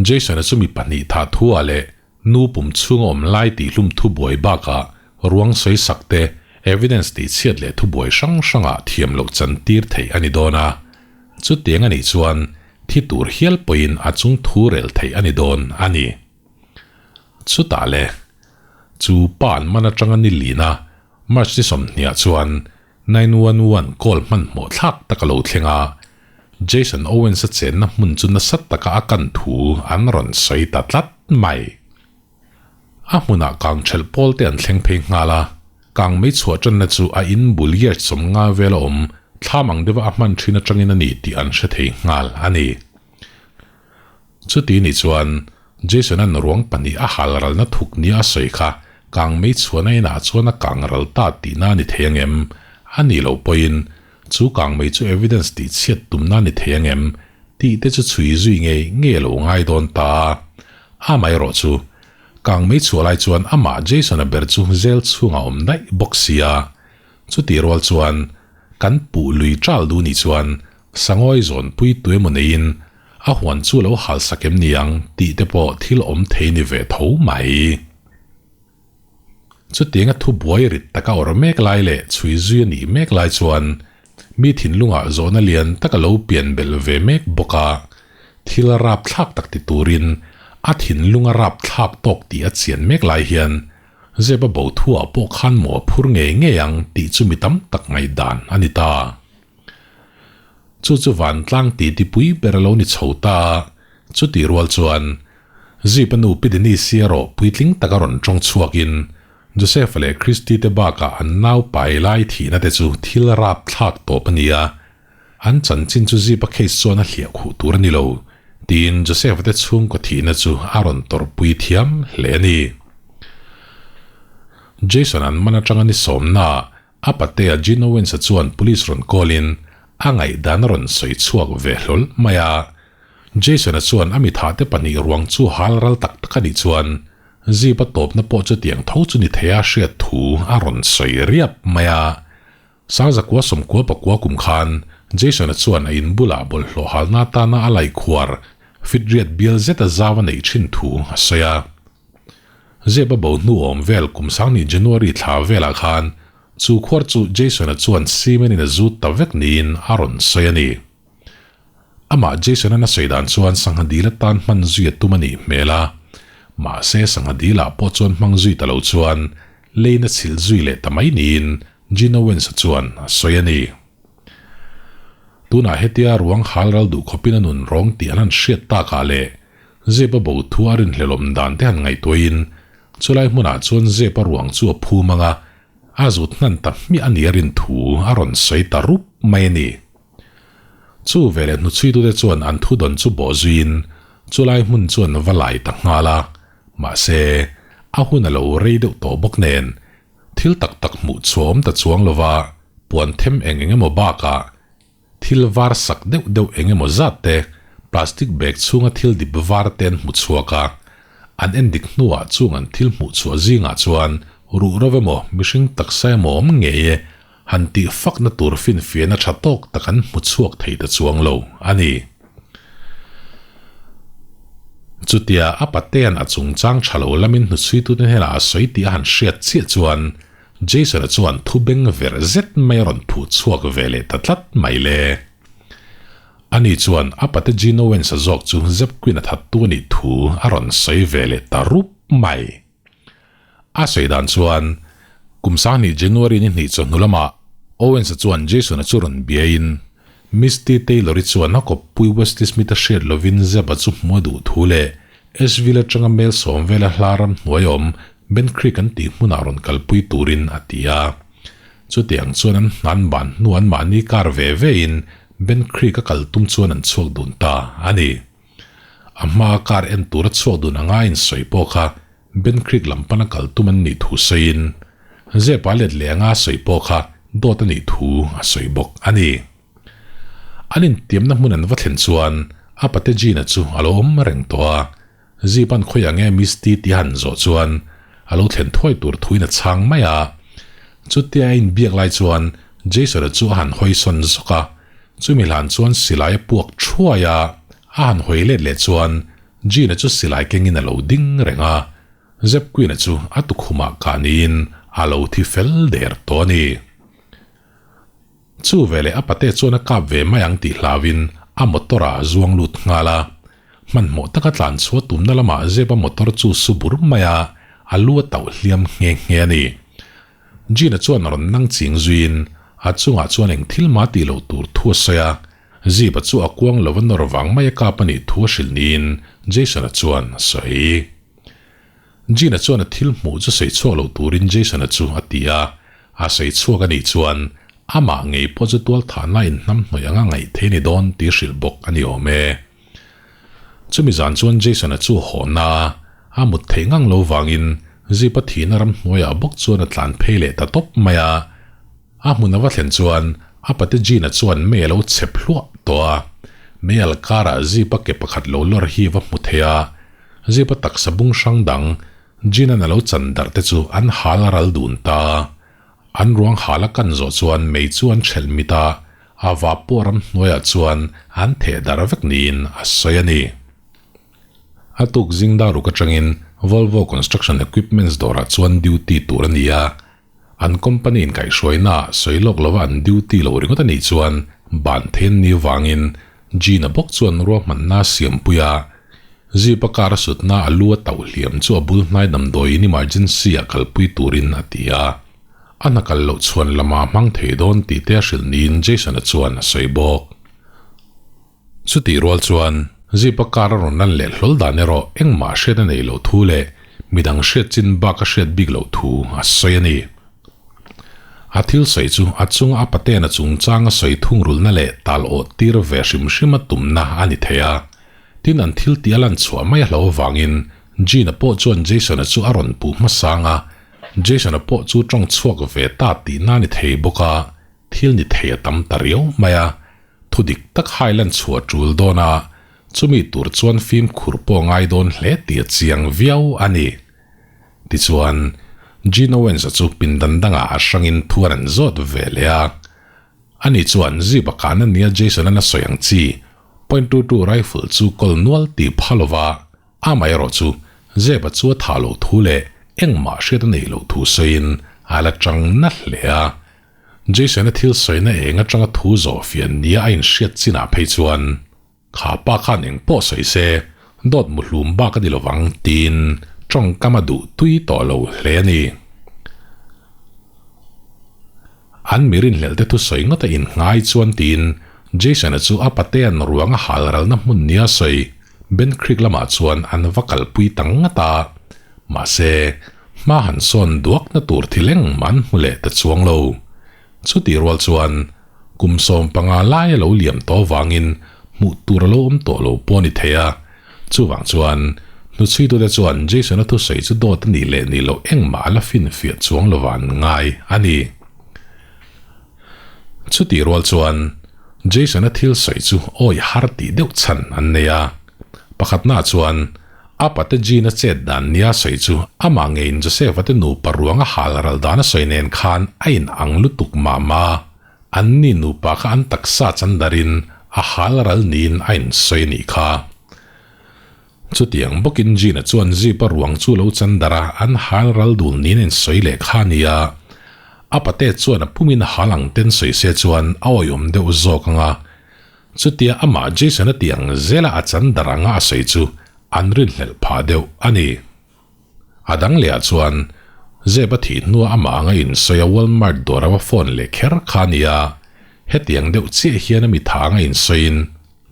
Jason-a chu mi pahnih thah thu ah leh nu pum chhunga awm lai tih hlum thubuai bakah ruang sawi sak te evidence tih chhiat leh thubuai hrang hrangah thiam loh chan tir theih a ni dawn a. Chutiang a nih chuan thi tur hial pawhin a chung thu rel theih a ni dawn a ni. Chutah le, chu pa an man atanga ni lina March ni 20 ah chuan 911 call hmanhmawh thlak tak a lo thleng a, Jason Owens-a chenna hmun chu nasa taka a kan thu an rawn sawi ta tlat mai. A hmunah kang ṭhelh pawl te an thleng phei nghal a, kang mei chhuah ṭanna chu a in bul yard 50 vel a awm thlam ang deuha a hman ṭhin aṭangin a ni tih an hre thei nghal a ni. Chuti nih chuan Jason-a'n ruang pahnih a hal ralna thuk nia a sawi kha kang mei chhuahna inah chuan a kang ral ta tihna a ni thei ang em? A nih loh pawhin chu kang mei chu evidence tih chhiat tumna a ni thei ang em? Tih te chu chhui zui ngei ngei a lo ngai dawn ta a. Amaherawh chu, kang mei chhuah lai chuan amah Jason-a ber chu zel chhungah a awm daih bawk sia. Chutih rual chuan kan puh lui ṭal duh nih chuan sangawi zawnpui tu emaw neiin a huan chu lo hal sak em ni ang tih te pawh thil awm thei ni ve tho mai. Chutianga thu buai rit taka awrh mek lai leh chhui zui a nih mek lai chuan mi thinlungah zawhna lian tak a lo pian belh ve mek bawk a, thil rapthlak tak ti turin a thinlunga rapthlak tawk tih a chian mek lai hian Zep a bo thuah pawh khan maw a phur ngei ngei ang tih chu mi tam tak ngaihdan a ni ta. Chu chu vantlang titi pui ber a lo ni chho ta a, chutih rual chuan Zip a nu Pi Denise-i erawh puitling taka rawn tawng chhuakin Joseph-a leh Christy te bakah an nau pai lai thihna te chu thil rapthlak tawp a ni a, an chanchin chu Zip a case chuan a hliah khuh tur a ni lo, tiin Joseph-a te chhungkaw thihna chu a rawn tawrhpui thiam hle a ni. Jason an man atanga ni sawmnaah a patea Gene Owens-a chuan police rawn call-in a ngaihdan a rawn sawi chhuak ve hlawl mai a. Jason-a chuan a mithahte pahnih ruang chu hal ral tak tak a nih chuan zip a tawpna pawh chutiang tho chu ni thei a hriat thu a rawn sawi riap mai a. Sangzakua sawmkua pakua kum khan Jason-a chuan a in bulah bawlhhlawh halna atana a laikhuar fitriat bial zeta zau a neih thin thu a sawi a. Zep a bo hnu awm vel kum sangni January thla velah khan chu khuar chu Jason-a chuan cement in a zut ta vek niin a rawn sawi a ni. Amah Jason-a'n a sawi dan chuan sangha dil atan hman zui a tum a nih hmel a, mahse sangha dilah pawh chuan hmang zui ta lo chuan lein a chhilh zui leh ta mai niin Gene Owens-a chuan a sawi a ni. Tunah hetia ruang hal ral duh khawpin a nun rawng tih an han hriat takah leh Zep a bo thu a rinhlelawm dan te han ngaihtuahin chulai hmunah chuan Zep a ruang chu a phum ang a, a zut hnan ta hmiah a nih a rin thu a rawn sawi ta rup mai a ni. Chu veleh hnuchhuitute chuan an thudawn chu bawh zuiin chulai hmun chuan va lai ta nghal a, mahse, a hun a lo rei deuh tawh bawk nen, thil tak tak hmuh chhuahawm ta chuang lova puan them eng eng emaw bakah thil var sak deuh deuh eng emaw zat te plastic bag chhunga thil dip var te an hmu chhuak a, an endik hnuah chung an thil hmuh chhuah zingah chuan ruh ro emaw mihring taksa emaw awm ngei e Han tih fakna tur finfiahna tha tawk tak an hmu chhuak thei ta chuang lo a ni. Chutia a patea'n a chungchang tha lo lamin hnuchhuitute hnenah a sawi tih a han hriat chiah chuan Jason-a chuan thu beng verh zet mai a rawn phuh chhuak ve leh ta tlat mai le. Ani chuan a pate Gene Owens-a zawk chu Zeb Quinn-a thattu a nih thu a rawn sawi ve leh ta rup mai. A sawi dan chuan, kum sanghnih January ni hnih chawhnu lamah Owens-a chuan Jason-a chu rawn biain, Misty Taylor-i chuan a kawppui Wesley Smith-a hriat lovin Zeb-a chu hmu a duh thu leh Asheville atanga mel sawm vela hla ram hnuai awm Ben Creek an tih hmunah rawn kalpui turin a ti a. Chutiang chuan an hnan ban hnu an mahni kar ve vein Ben Creek a kal tum chuan an chhuak dun ta a ni. A hmaa kar en tura chhuak dun anga a insawi pawh kha Ben Creek lam pana kal tum an nih thu sawiin, Zepa let leh anga a sawi pawh kha dawt a nih thu a sawi bawk a ni. An intiamna hmun an va thlen chuan a pate Gina chu a lo awm reng tawh a, Zip-a'n khawi ang nge Misty tih a han zawh chuan a lo thlen thuai tur thuin a chhang mai a. Chutia a inbiak lai chuan Jason-a chu a han hawi sawn zawk a, chumi hlan chuan silai a puak thuai a, a han hawi let leh chuan Gina chu silai kengin a lo ding reng a, Zep Queen-a chu a tukhumah kah niin a lo thi fel der tawh a ni. Chu veleh a pate chuan a kap ve mai ang tih hlauin a motor-ah a zuang lut nghal a. Hmanhmawh taka tlan chhuah tumna lamah Zep-a motor chu su bur mai a, a lu a tauh hliam nghe nghe a ni. Gina chuan a rawn nang ching zuiin a chungah chuan eng thil mah tih loh tur thu a sawi a, Zipa chu a kuang lo a nawr vang mai a kap a nih thu a hrilh niin Jason-a chuan a sawi. Gina chuan a thil hmuh chu sawi chhuak lo turin Jason-a chu a ti a, a sawi chhuak a nih chuan amah ngei pawh chu tualthahna inhnamhnawih anga ngaih thei a ni dawn tih hrilh bawk a ni awm e. Chumi zan chuan Jason-a chu hawhna a mut theih ngang lo vangin Zipa thihna ramhnuaiah bawk chuan a tlan phei leh ta tawp mai a. A hmun a va thlen chuan a pate Gina chuan mei a lo chep hluah tawh a. Meial karah Zip-a ke pakhat lo lawr hi va hmu thei a, Zip-a taksa bung hrang dang Gin-a'n a lo chan darh te chu an hal a ral dun ta. An ruang hal a kan zawh chuan mei chu an ṭhelh mit a, a vap pawh ram hnuaiah chuan an theh darh vek niin a sawi a ni. A tuk zing dar ruk aṭangin Volvo Construction Equipments dawrah chuan duty tur a ni a, An company in kaihhruaina sawi lawk lova an duty lo ringawt a nih chuan ban theih an nih vangin Gina bawk chuan ruahmanna a siampui a, Jeep a car a sutna a lu a tauh hliam chu a bul hnai damdawi in emergency ah kalpui turin a ti a. A hna kal loh chhuan lamah a hmang thei dawn tih te a hrilh niin Jason-a chuan a sawi bawk. Chutih rual chuan Jeep-a car a rawn lan leh hlawl dan erawh engmah hriat a neih loh thu leh midang hriat chin bak a hriat bik loh thu a sawi a ni. A thil sawi chu a chunga a patena chungchang a sawi thungrulna leh tal awh tir ve hrim hrim a tumna a ni thei a. Tin an thil tih a lan chhuah mai a hlo avangin Gina pawh chuan Jason-a chu a rawn puh hmasang a, Jason-a pawh chu tawng chhuak ve ta tihna a ni thei bawk a, thil ni thei a tam ta riau mai a. Thu dik tak hai lan chhuah tul dawn a, chumi tur chuan fimkhur pawh ngai dawn hle tih a chiang viau a ni. Tichuan, Gene Owens-a chu pindan dangah a hrangin thu a rawn zawt ve leh a. Ani chuan Zip-a kan a nia Jason-a'n a sawi ang chi, point 22 rifle chu kawl nual tih pha lova, amaherawh chu Zep-a chu a thah loh thu leh engmah hriat a neih loh thu sawiin a la chang na hle a. Jason-a thil sawina eng atanga thu zawh fian nia a inhriat chinah phei chuan, Kha pa khan eng pawh sawi se, dawt muhlum bak a ni lovang tiin tawngkam a duh tui tawh lo hle a ni. An mi rinhlelh te thusawi ngawt a innghai chuan tiin Jason-a chu a patea'n ruang a hal ralna hmun nia sawi Ben Creek lamah chuan an va kalpui ta ngat a, mahse, hma han sawn duakna tur thil engmah an hmu leh ta chuang lo. Chutih rual chuan kum 15 lai a lo liam tawh avangin hmuh tur a lo awm tawh lo pawh a ni thei a, chuvang chuan hnuchhuitute chuan Jason-a thusawi chu dawt a nih leh nih loh engmah a la finfiah chuang lova an ngai a ni. Chutih rual chuan Jason-a thil sawi chu awi har tih deuh chhan an nei a. Pakhatnaah chuan a pate Jean-a chet dan nia sawi chu amah ngeiin Joseph-a te nupa ruang a hal ral dan a sawi nen khan a in ang lutuk mah mah a, anni nupa kha an taksa chandarin a hal ral niin a insawi a nih kha. Chutiang bawkin Jean-a chuan Jeep-a ruang chu lo chandar a, an hal ral dul niin a insawi leh kha a ni a. A pate chuan a pumin a hal ang ten sawi se chuan a awihawm deuh zawk ang a. Chutia amah Jason-a tih ang zela a chandar anga a sawi chu an rinhlelh phah deuh a ni. A dang lehah chuan Zep-a thih hnua amah anga insawi a Walmart dawr a va phone leh kher kha a ni a, hetiang deuh chiah hian a mitha anga insawiin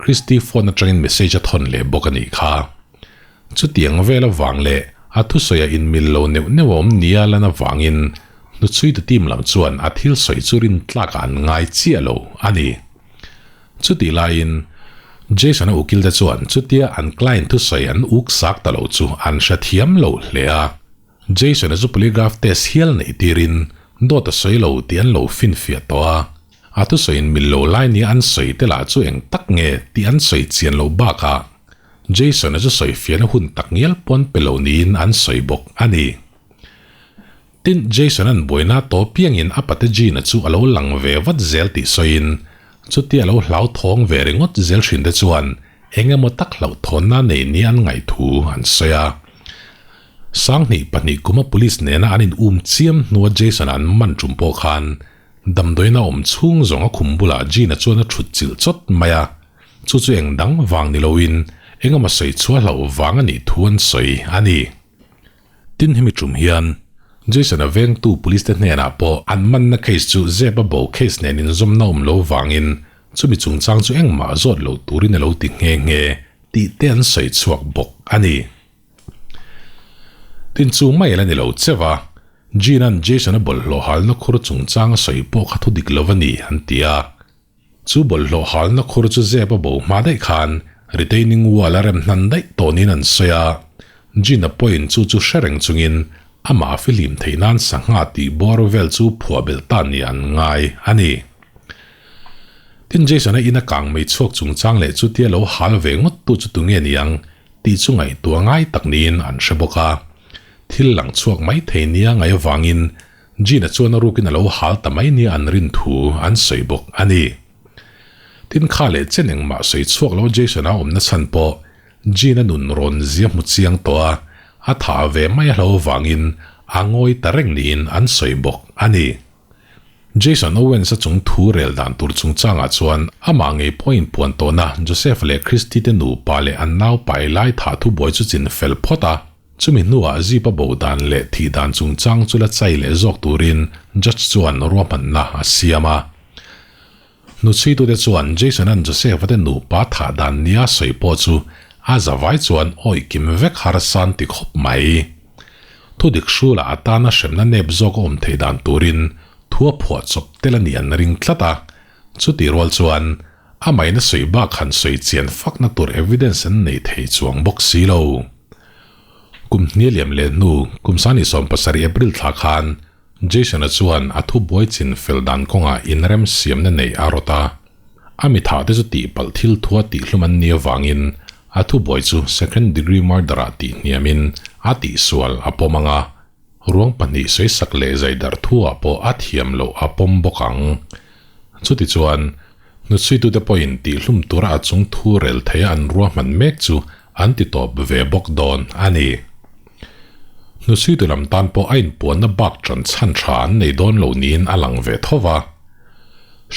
Christy phone atangin message a thawn leh bawk a nih kha. Chutiang vel avang leh a thusawi a inmil lo neuh neuh a awm nia lan avangin hnuchhuitu team lam chuan a thil sawi chu rintlakah an ngai chiah lo a ni. Chutih laiin Jason-a ukilte chuan chutia an client thusawi an uk sak ta lo chu an hrethiam lo hle a. Jason-a chu polygraph test hial neih tirin dawt a sawi lo tih an lo finfiah tawh a. A thusawiin mil lo lai nia an sawi te lah chu eng tak nge tih an sawi chian loh bakah Jason-a chu sawi fiahna hun tak ngial pawn pe lo niin an sawi bawk a ni. Tin, Jason-a'n buaina tawp piangin a pate Gina chu a lo lang ve vat zel tih sawiin chutia a lo hlauthawng ve ringawt zel hrin te chuan eng emaw tak hlauhthawnna nei nia an ngaih thu an sawi a. 2002 kuma police nena an in um chiam hnua Jason-a an man tum pawh khan damdawiin a awm chhung zawng a khum bulah Gina chuan a thut chilh chawt mai a, chu chu eng dang vang ni loin eng emaw sawi chhuah hlauh vang a nih thu an sawi a ni. Tin hemi tum hian Jason-a vengtu police te hnenah pawh an manna case chu zep a bo case nen inzawmna awm lo vangin chumi chungchang chu engmah zawt lo turin a lo ti nghe nghe tih te an sawi chhuak bawk a ni. Tin chu mai la ni lo cheu a, Gene-a'n Jason-a bawlhhlawh halna khur chungchang a sawi pawh kha thu dik lo a ni an ti a. Chu bawlhhlawh halna khur chu zep a bo hma daih khan retaining wall a rem hnan daih tawh niin an sawi a, Gene-a pawhin chu chu hre reng chungin amah a fihlim theih nan sangha tih bawr vel chu phuah belh ta ni an ngai a ni. Tin Jason-a ina kang mei chhuak chungchang leh chutia lo hal ve ngawt tu chu tunge niang tih chu ngaihtuah ngai tak niin an hre bawk a. Thil lang chhuak mai thei nia ngaih avangin Gina chuan a rukin a lo hal ta mai nia an rin thu an sawi bawk a ni. Tin kha leh chen engmah sawi chhuak lo Jason-a awmna chhan pawh Gina nun rawn zia hmu chiang tawh a, a thah ve mai a hlo avangin a ngawi ta reng niin an sawi bawk a ni. Jason Owens-a chung thu rel dan tur chungchangah chuan amah ngei pawh inpuan tawhna Joseph leh Christy te nupa leh an nau pai lai thah thubuai chu chin fel phawt a, chumi hnuah Zip-a bo dan leh thih dan chungchang chu la chai leh zawk turin judge chuan ruahmanna a siam a. Hnuchhuitute chuan Jason-a'n Joseph-a te nupa thah dan nia sawi pawh chu a zavai chuan awih kim vek harsa an ti khawp mai. Thudik hrulah a tana hremna nep zawk a awm theih dan turin thu a phuah chawp tel a nih an ring tlat a, chutih rual chuan a maina sawi bak han sawi chian fakna tur evidence an nei thei chuang bawk si lo. Kum hnia liam leh hnu kum sani 17 April thla khan Jason-a chuan a thubuai chin fel dan kawngah inremsiamna nei a rawt a. A mitha te chu tihpalh thil thua tihhlum an nih avangin a thubuai chu second degree murder-ah tihhniamin a tihsual a pawm ang a, ruang pahnih sawisak leh zaidarh thuah pawh a thiam loh a pawm bawk ang. Chutichuan, hnuchhuitute pawhin tihhlum tura a chung thu rel theia an ruahman mek chu an ti tawp ve bawk dawn a ni. Hnuchhuitu lam tan pawh a inpuanna bak ṭan chhan ṭha an nei dawn lo niin a lang ve tho va.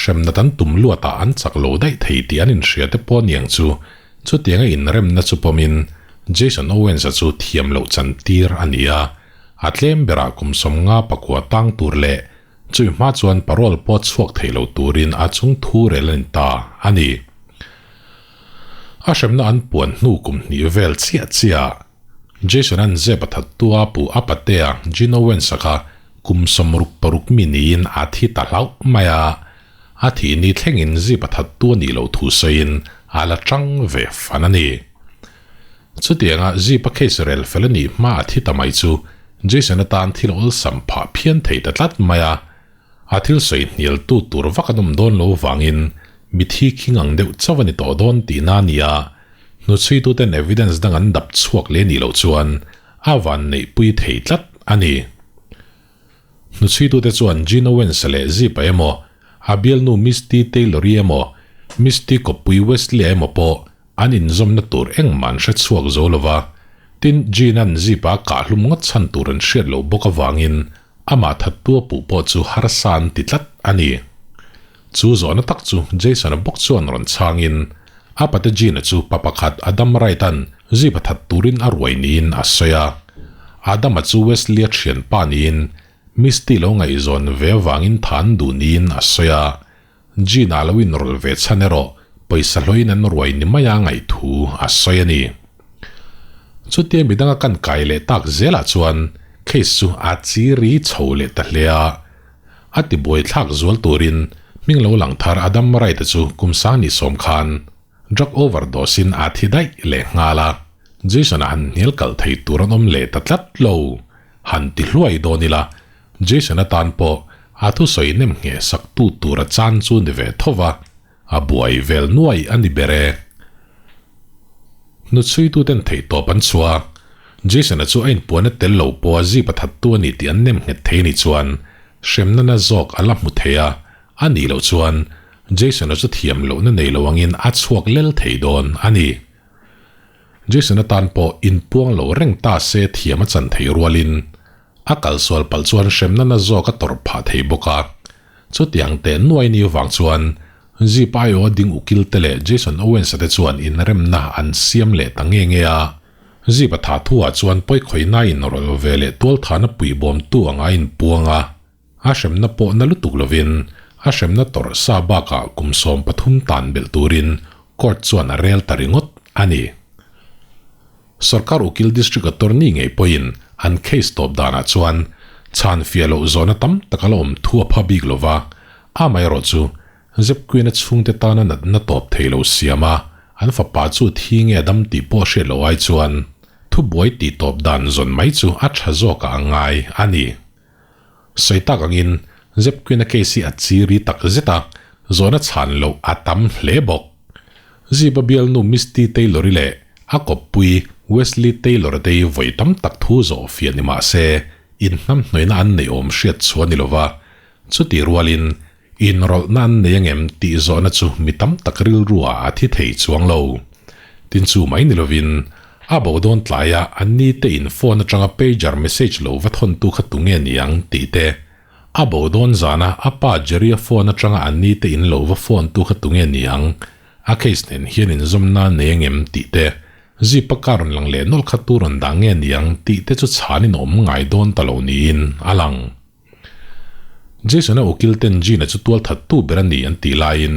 Hremna tan tum luatah an chak lo daih thei tih an inhria te pawh aniang chu chutianga inremna chu pawmin Jason Owens-a chu thiam loh chan tir a ni a, a tlem berah kum 50 pakua tang tur leh chui hma chuan parole pawh chhuak thei lo turin a chung thu rel a ni ta a ni. A hremna an puan hnu kum hnih vel chiah chiah Jason-a'n zep a thattu a pu a patea Gene Owens-a kha kum 66 mi niin a thi ta hlauh mai a, a thih ni thlengin zip a thattu a nih loh thu sawiin a la tang ve fan a ni. Chutianga zip a case rel fel a nih hma a thi ta mai chu Jason-a tan thil awlsam phah phian thei ta tlat mai a, a thil sawi hnialtu tur vak an awm dawn lo vangin mithi khing ang deuh chauh a ni tawh dawn tihna a ni a, Hnuchhuituten evidence dang an dap chhuak leh nih loh chuan a van neihpui thei tlat a ni. Hnuchhuitute chuan Gene Owens leh Zip-a emaw, a bialnu Misty Taylor-i emaw, Misty kawppui Wesley-a emaw pawh an inzawmna tur engmah an hre chhuak zo lo va. Tin, Gene-a'n Zip-a a kahhlum ngawt chhan tur an hriat loh bawk avangin amah thattu a puh pawh chu harsa an ti tlat a ni. Chu zawhna tak chu Jason-a bawk chuan rawn chhangin, a pate Gene-a chu pa pakhat Adam Wright-a'n zip a that turin a ruai niin a sawi a. Adam-a chu Wesley-a thianpa niin Misty lo ngaihzawn ve avangin tha an duh niin a sawi a. Gene-a lo inrawlh ve chhan erawh pawisa hlawhin an ruai ni maia ngaih thu a sawi a ni. Chutia midanga kan kai leh tak zelah chuan case chu a chiri chho leh ta hle a. A ti buaithlak zual turin hming lo lang thar Adam Wright-a chu kum sang ni sawm khan drug overdose in a thi daih leh nghal a, Jason-a han hnial kalh thei tur an awm leh ta tlat lo. Han ti hluai dawn ila, Jason-a tan pawh a thusawi nem ngheh sak tu tur a chan chu ni ve tho va, a buai vel nuai a ni ber e. Hnuchhuituten theihtawp an chhuah a, Jason-a chu a inpuan a tel lo pawh a zip a thattu a ni tih an nem nghet thei a nih chuan hremna na zawk a la hmu thei a, a nih loh chuan Jason-a chu thiam lohna nei lo angin a chhuak lel thei dawn a ni. Jason-a tan pawh inpuang lo reng ta se thiam a chan theih rualin a kalsual palh chuan hremna na zawk a tawrh phah thei bawk a. Chutiang teh nuai ni avang chuan Zip aiawha ding ukil te leh Jason Owens-a te chuan inremna an siam leh ta nge nge a. Zip a tha thuah chuan pawikhawihna inrawlh ve leh tualthana puibawmtu anga a inpuang a. A hremna pawh na lutuk lovin a hremna tawrh sa bakah kum 13 tan belh turin court chuan a rel ta ringawt a ni. Sorkar ukil District Attorney ngei pawhin an case tawp danah chuan chhan fiah loh zawhna tam tak a la awm thu a pha bik lo va, amaherawh chu Zepquina chhungte tana natna tawp thei lo siam a, an fapa chu thi nge a dam tih pawh hriat loh ai chuan thubuai tih tawp dan zawn mai chu a tha zawkah a ngai a ni. Sawi tak angin Zepquina case hi a chiri tak zet a, Zawhna chhan loh a tam hle bawk. Ziba bialnu Misty Taylor-i leh a kawppui Wesley Taylor-a te hi vawi tam tak thu zawh fiah ni mah se, inhnamhnawihna an neih awm hriat chhuah a ni lo va. Chutih rualin, inrawlhna an nei angem tih zawhna chu mi tam tak rilruah a thi thei chuang lo. Tin chu mai ni lovin, a bo dawn tlaia an ni te in phone atanga pager message lo va thawntu kha tunge niang tih te, A bo dawn zana a pa Jerry-a phone atanga an ni te in lo va phone tu kha tunge ni ang? A case nen hian inzawmna nei angem tih te, Zip-a car rawn lang leh nawlh kha tu rawn dah nge ni ang tih te chu chhanin awm ngai dawn ta lo niin a lang. Jason-a ukil ten Gina chu tual that tu ber a ni an tih laiin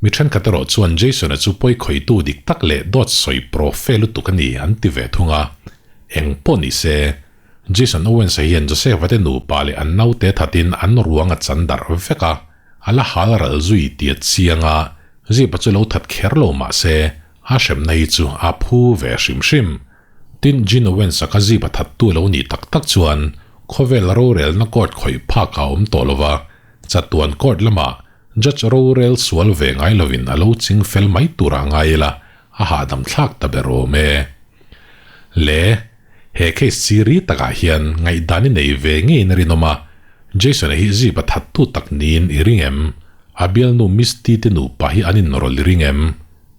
mi thenkhat erawh chuan Jason-a chu pawi khawitu dik tak leh dawt sawi profe lutuk a ni an ti ve thung a, eng pawh ni se Jason Owens-a hian Joseph-a te nupa leh an naute thatin an ruang a chan darh vek a, a la hal ral zui tih a chiang a, Zip-a chu lo that kher lo mah se, a hremna hi chu a phu ve hrim hrim. Tin, Gene Owens-a kha Zip-a thattu lo nih tak tak chuan khawvel rorelna court khawih phak a awm tawh lo va, chatuan court lamah judge rorel sual ve ngai lovin a lo ching fel mai turah ngai ila a hahdam thlak ta ber awm e. Le. He case chi ri takah hian ngaihdan i nei ve ngeiin a rinawm a, Jason-a hi zip a thattu tak niin i ring em? A bialnu Misty te nupa hi an inrawlh i ring em?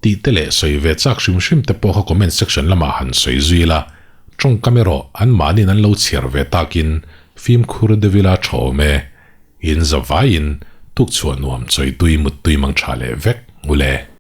Tih te leh sawi ve chak hrim hrim te pawh kha comment section lamah han sawi zui ila, tawngkam erawh anmahniin an lo chhiar ve takin fimkhur deuh ila tha awm e. In za vaiin tukchhuah nuam chawitui muttui mang tha leh vek ule.